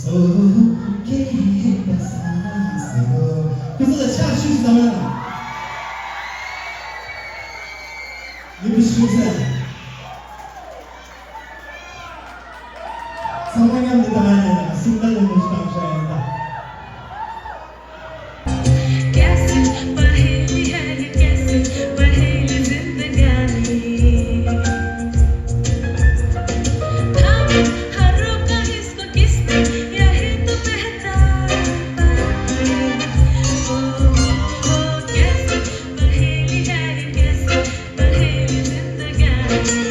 སོ་སྐྱེས་པ་སང་སེ་ལོ། ཁོ་ཚོ་ལ་ཕྱག་ཤུགས་ཤིག་བཏང་ན། ཡིན་པ་ཤུགས་ཟེར། ཚང་མ་མཉམ་དུ་བཏང་ཡ་ཡིན་ན་སུམ་རྟགས་ལ་མི་ཤུགས་བཏང་ཤ་ཡིན་ད། कैसी पहेली है ये, कैसी पहेली जिंदगानी। हम हर रोका इसको किसने, यही तो बहता पानी। ओ, ओ, ओ, कैसी पहेली है ये, कैसी पहेली जिंदगानी।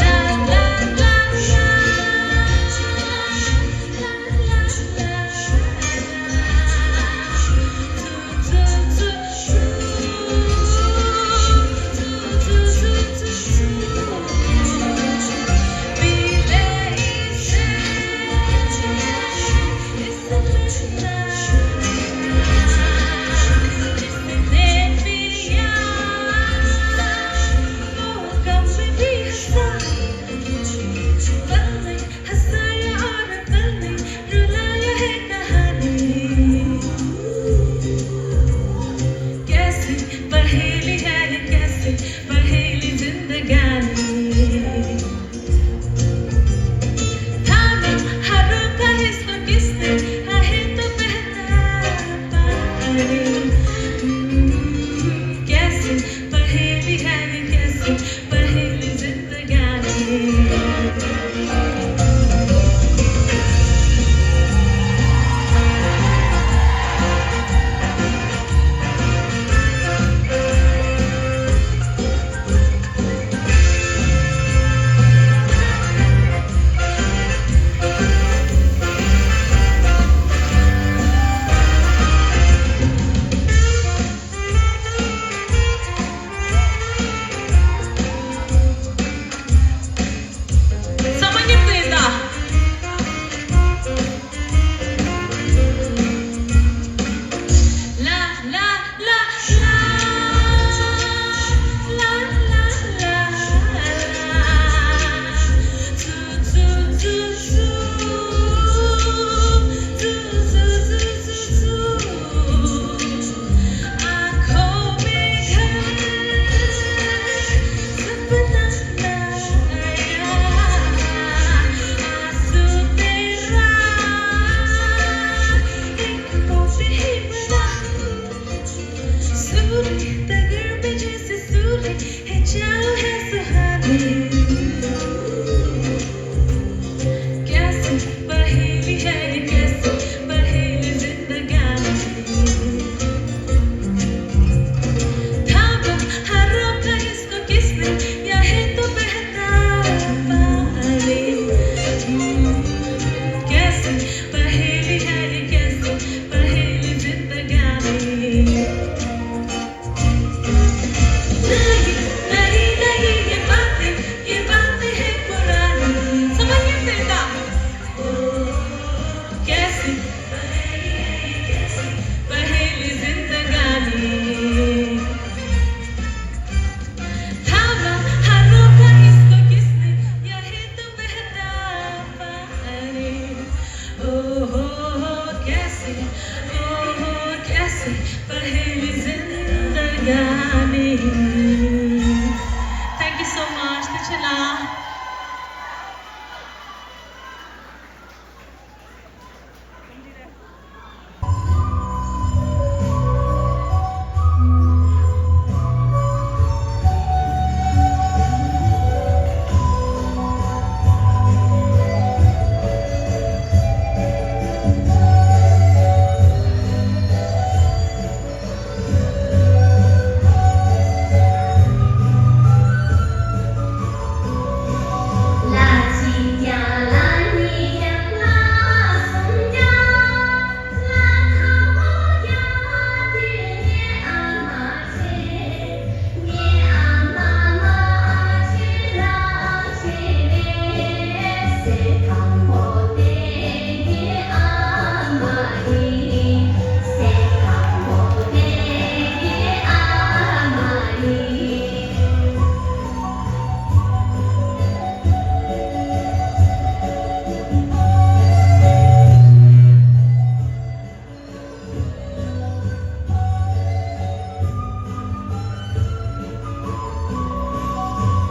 ला, ला, ला, ला। हंसाया और पल ने रुलाया है कहानी। कैसी पहेली है ये, कैसी पहेली जिंदगानी। थामा हर रोका इसको किसने, आहे तो बहता पानी। हम्म, कैसी पहेली है ये, कैसी पहेली जिंदगानी। सूरज तगर पे जैसे सूरज है, चालू है सुहानी। कैसी पहेली है ये, कैसी पहेली जिंदगानी। थामा हर रोका इसको किसने, यही तो बहता पानी। कैसी पहेली है ये, कैसी पहेली जिंदगानी। नहीं, नहीं, नहीं, ये बात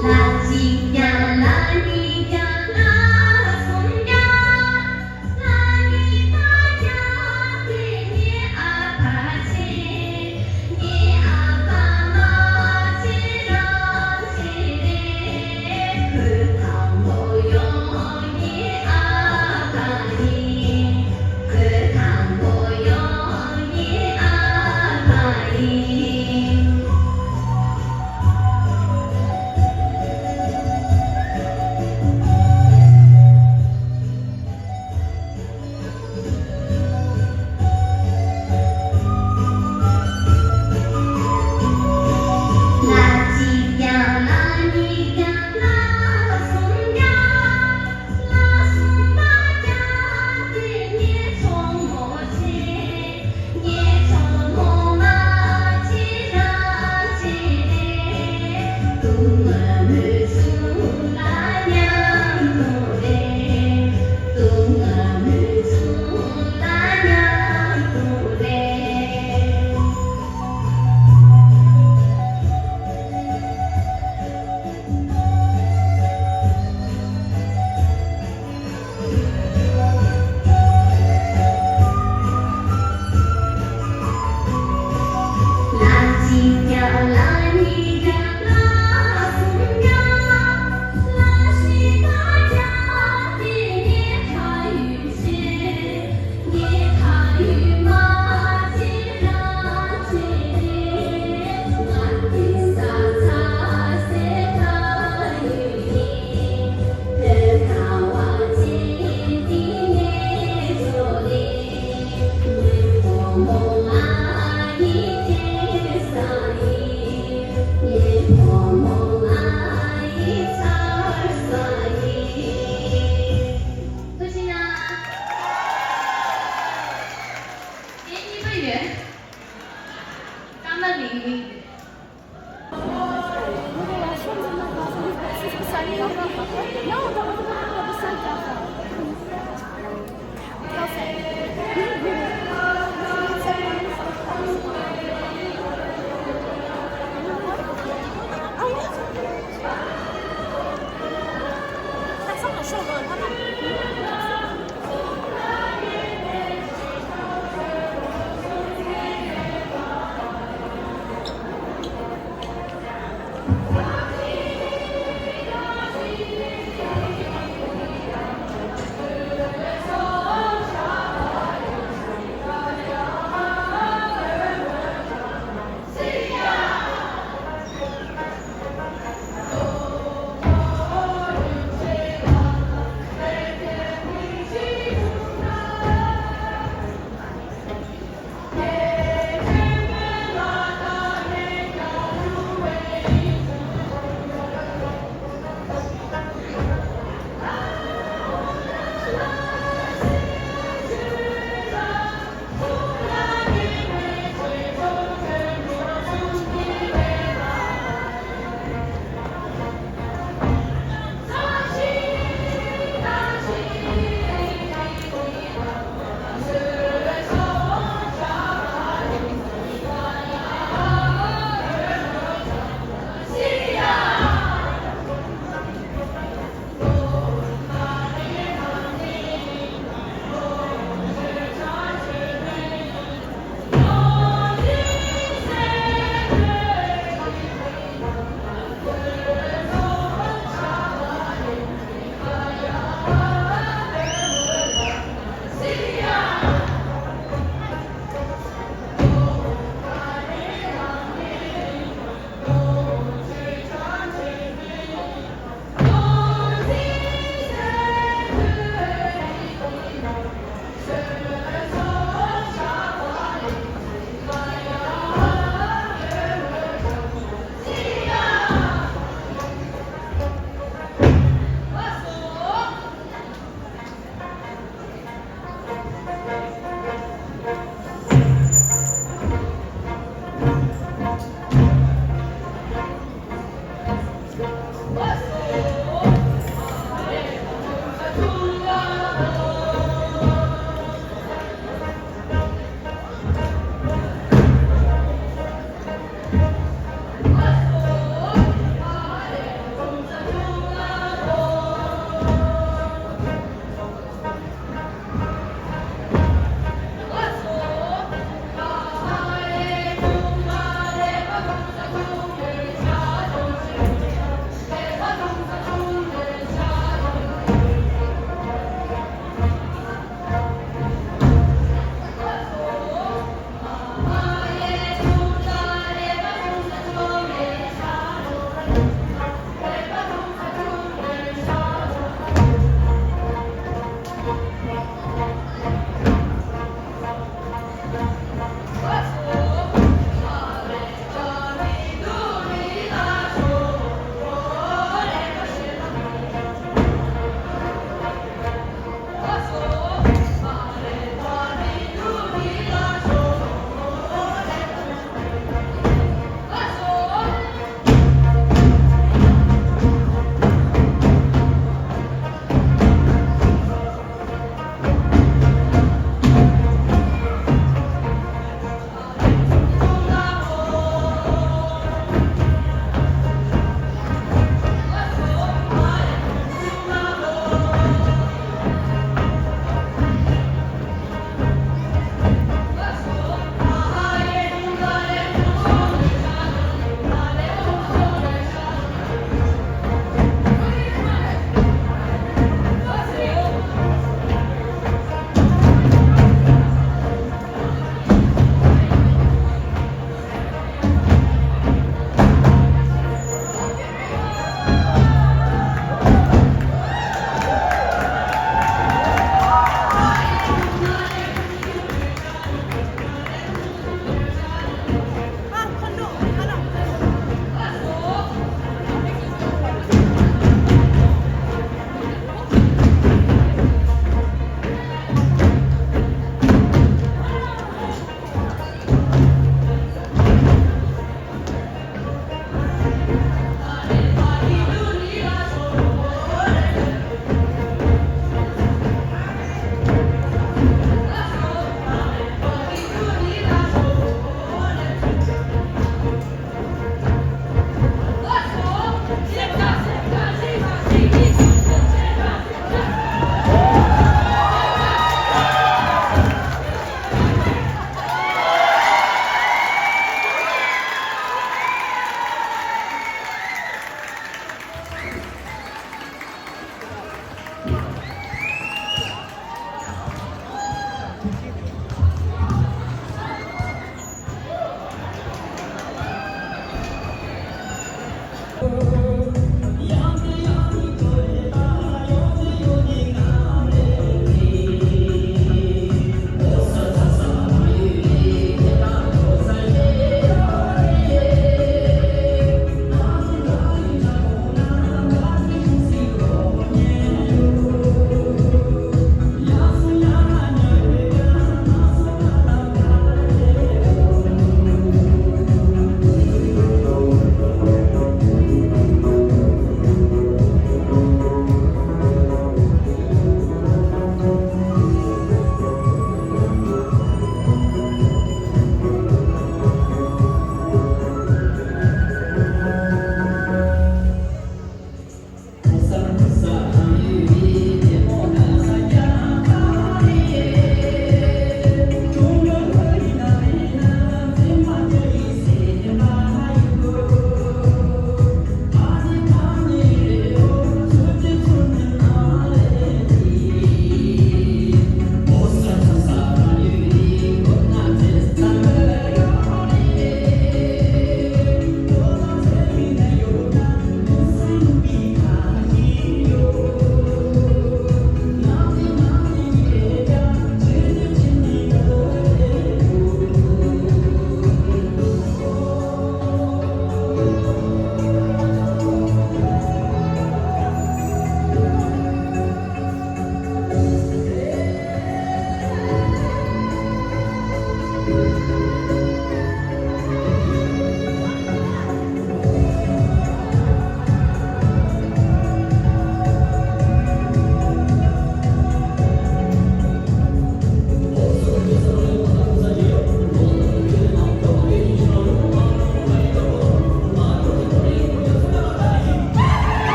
ཐུགས་རྗེ་གནང་། དེ་གཉིས་པ་ཡོད། ཀརྨ་ལིང་ལིང་རེད།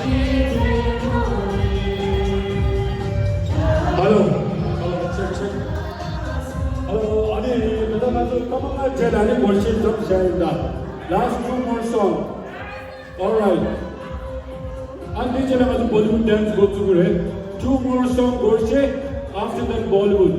Hello. Hello, check, check. Hello, ཨ་ནི་ད་ལྟ་ང་ཚོ་སྐར་མ་ལྔ་རྗེས་ལ་ཨ་ནི་སྒོར་གཞས་མཚམས་བཞག་ཡིན་ད། Last two more song. All right. ཨ་ནི་དེ་རྗེས་ལ་ང་ཚོ་Bollywood dance འགོ་བཙུགས་ཀྱི་རེད། Two more song སྒོར་གཞས། After that Bollywood.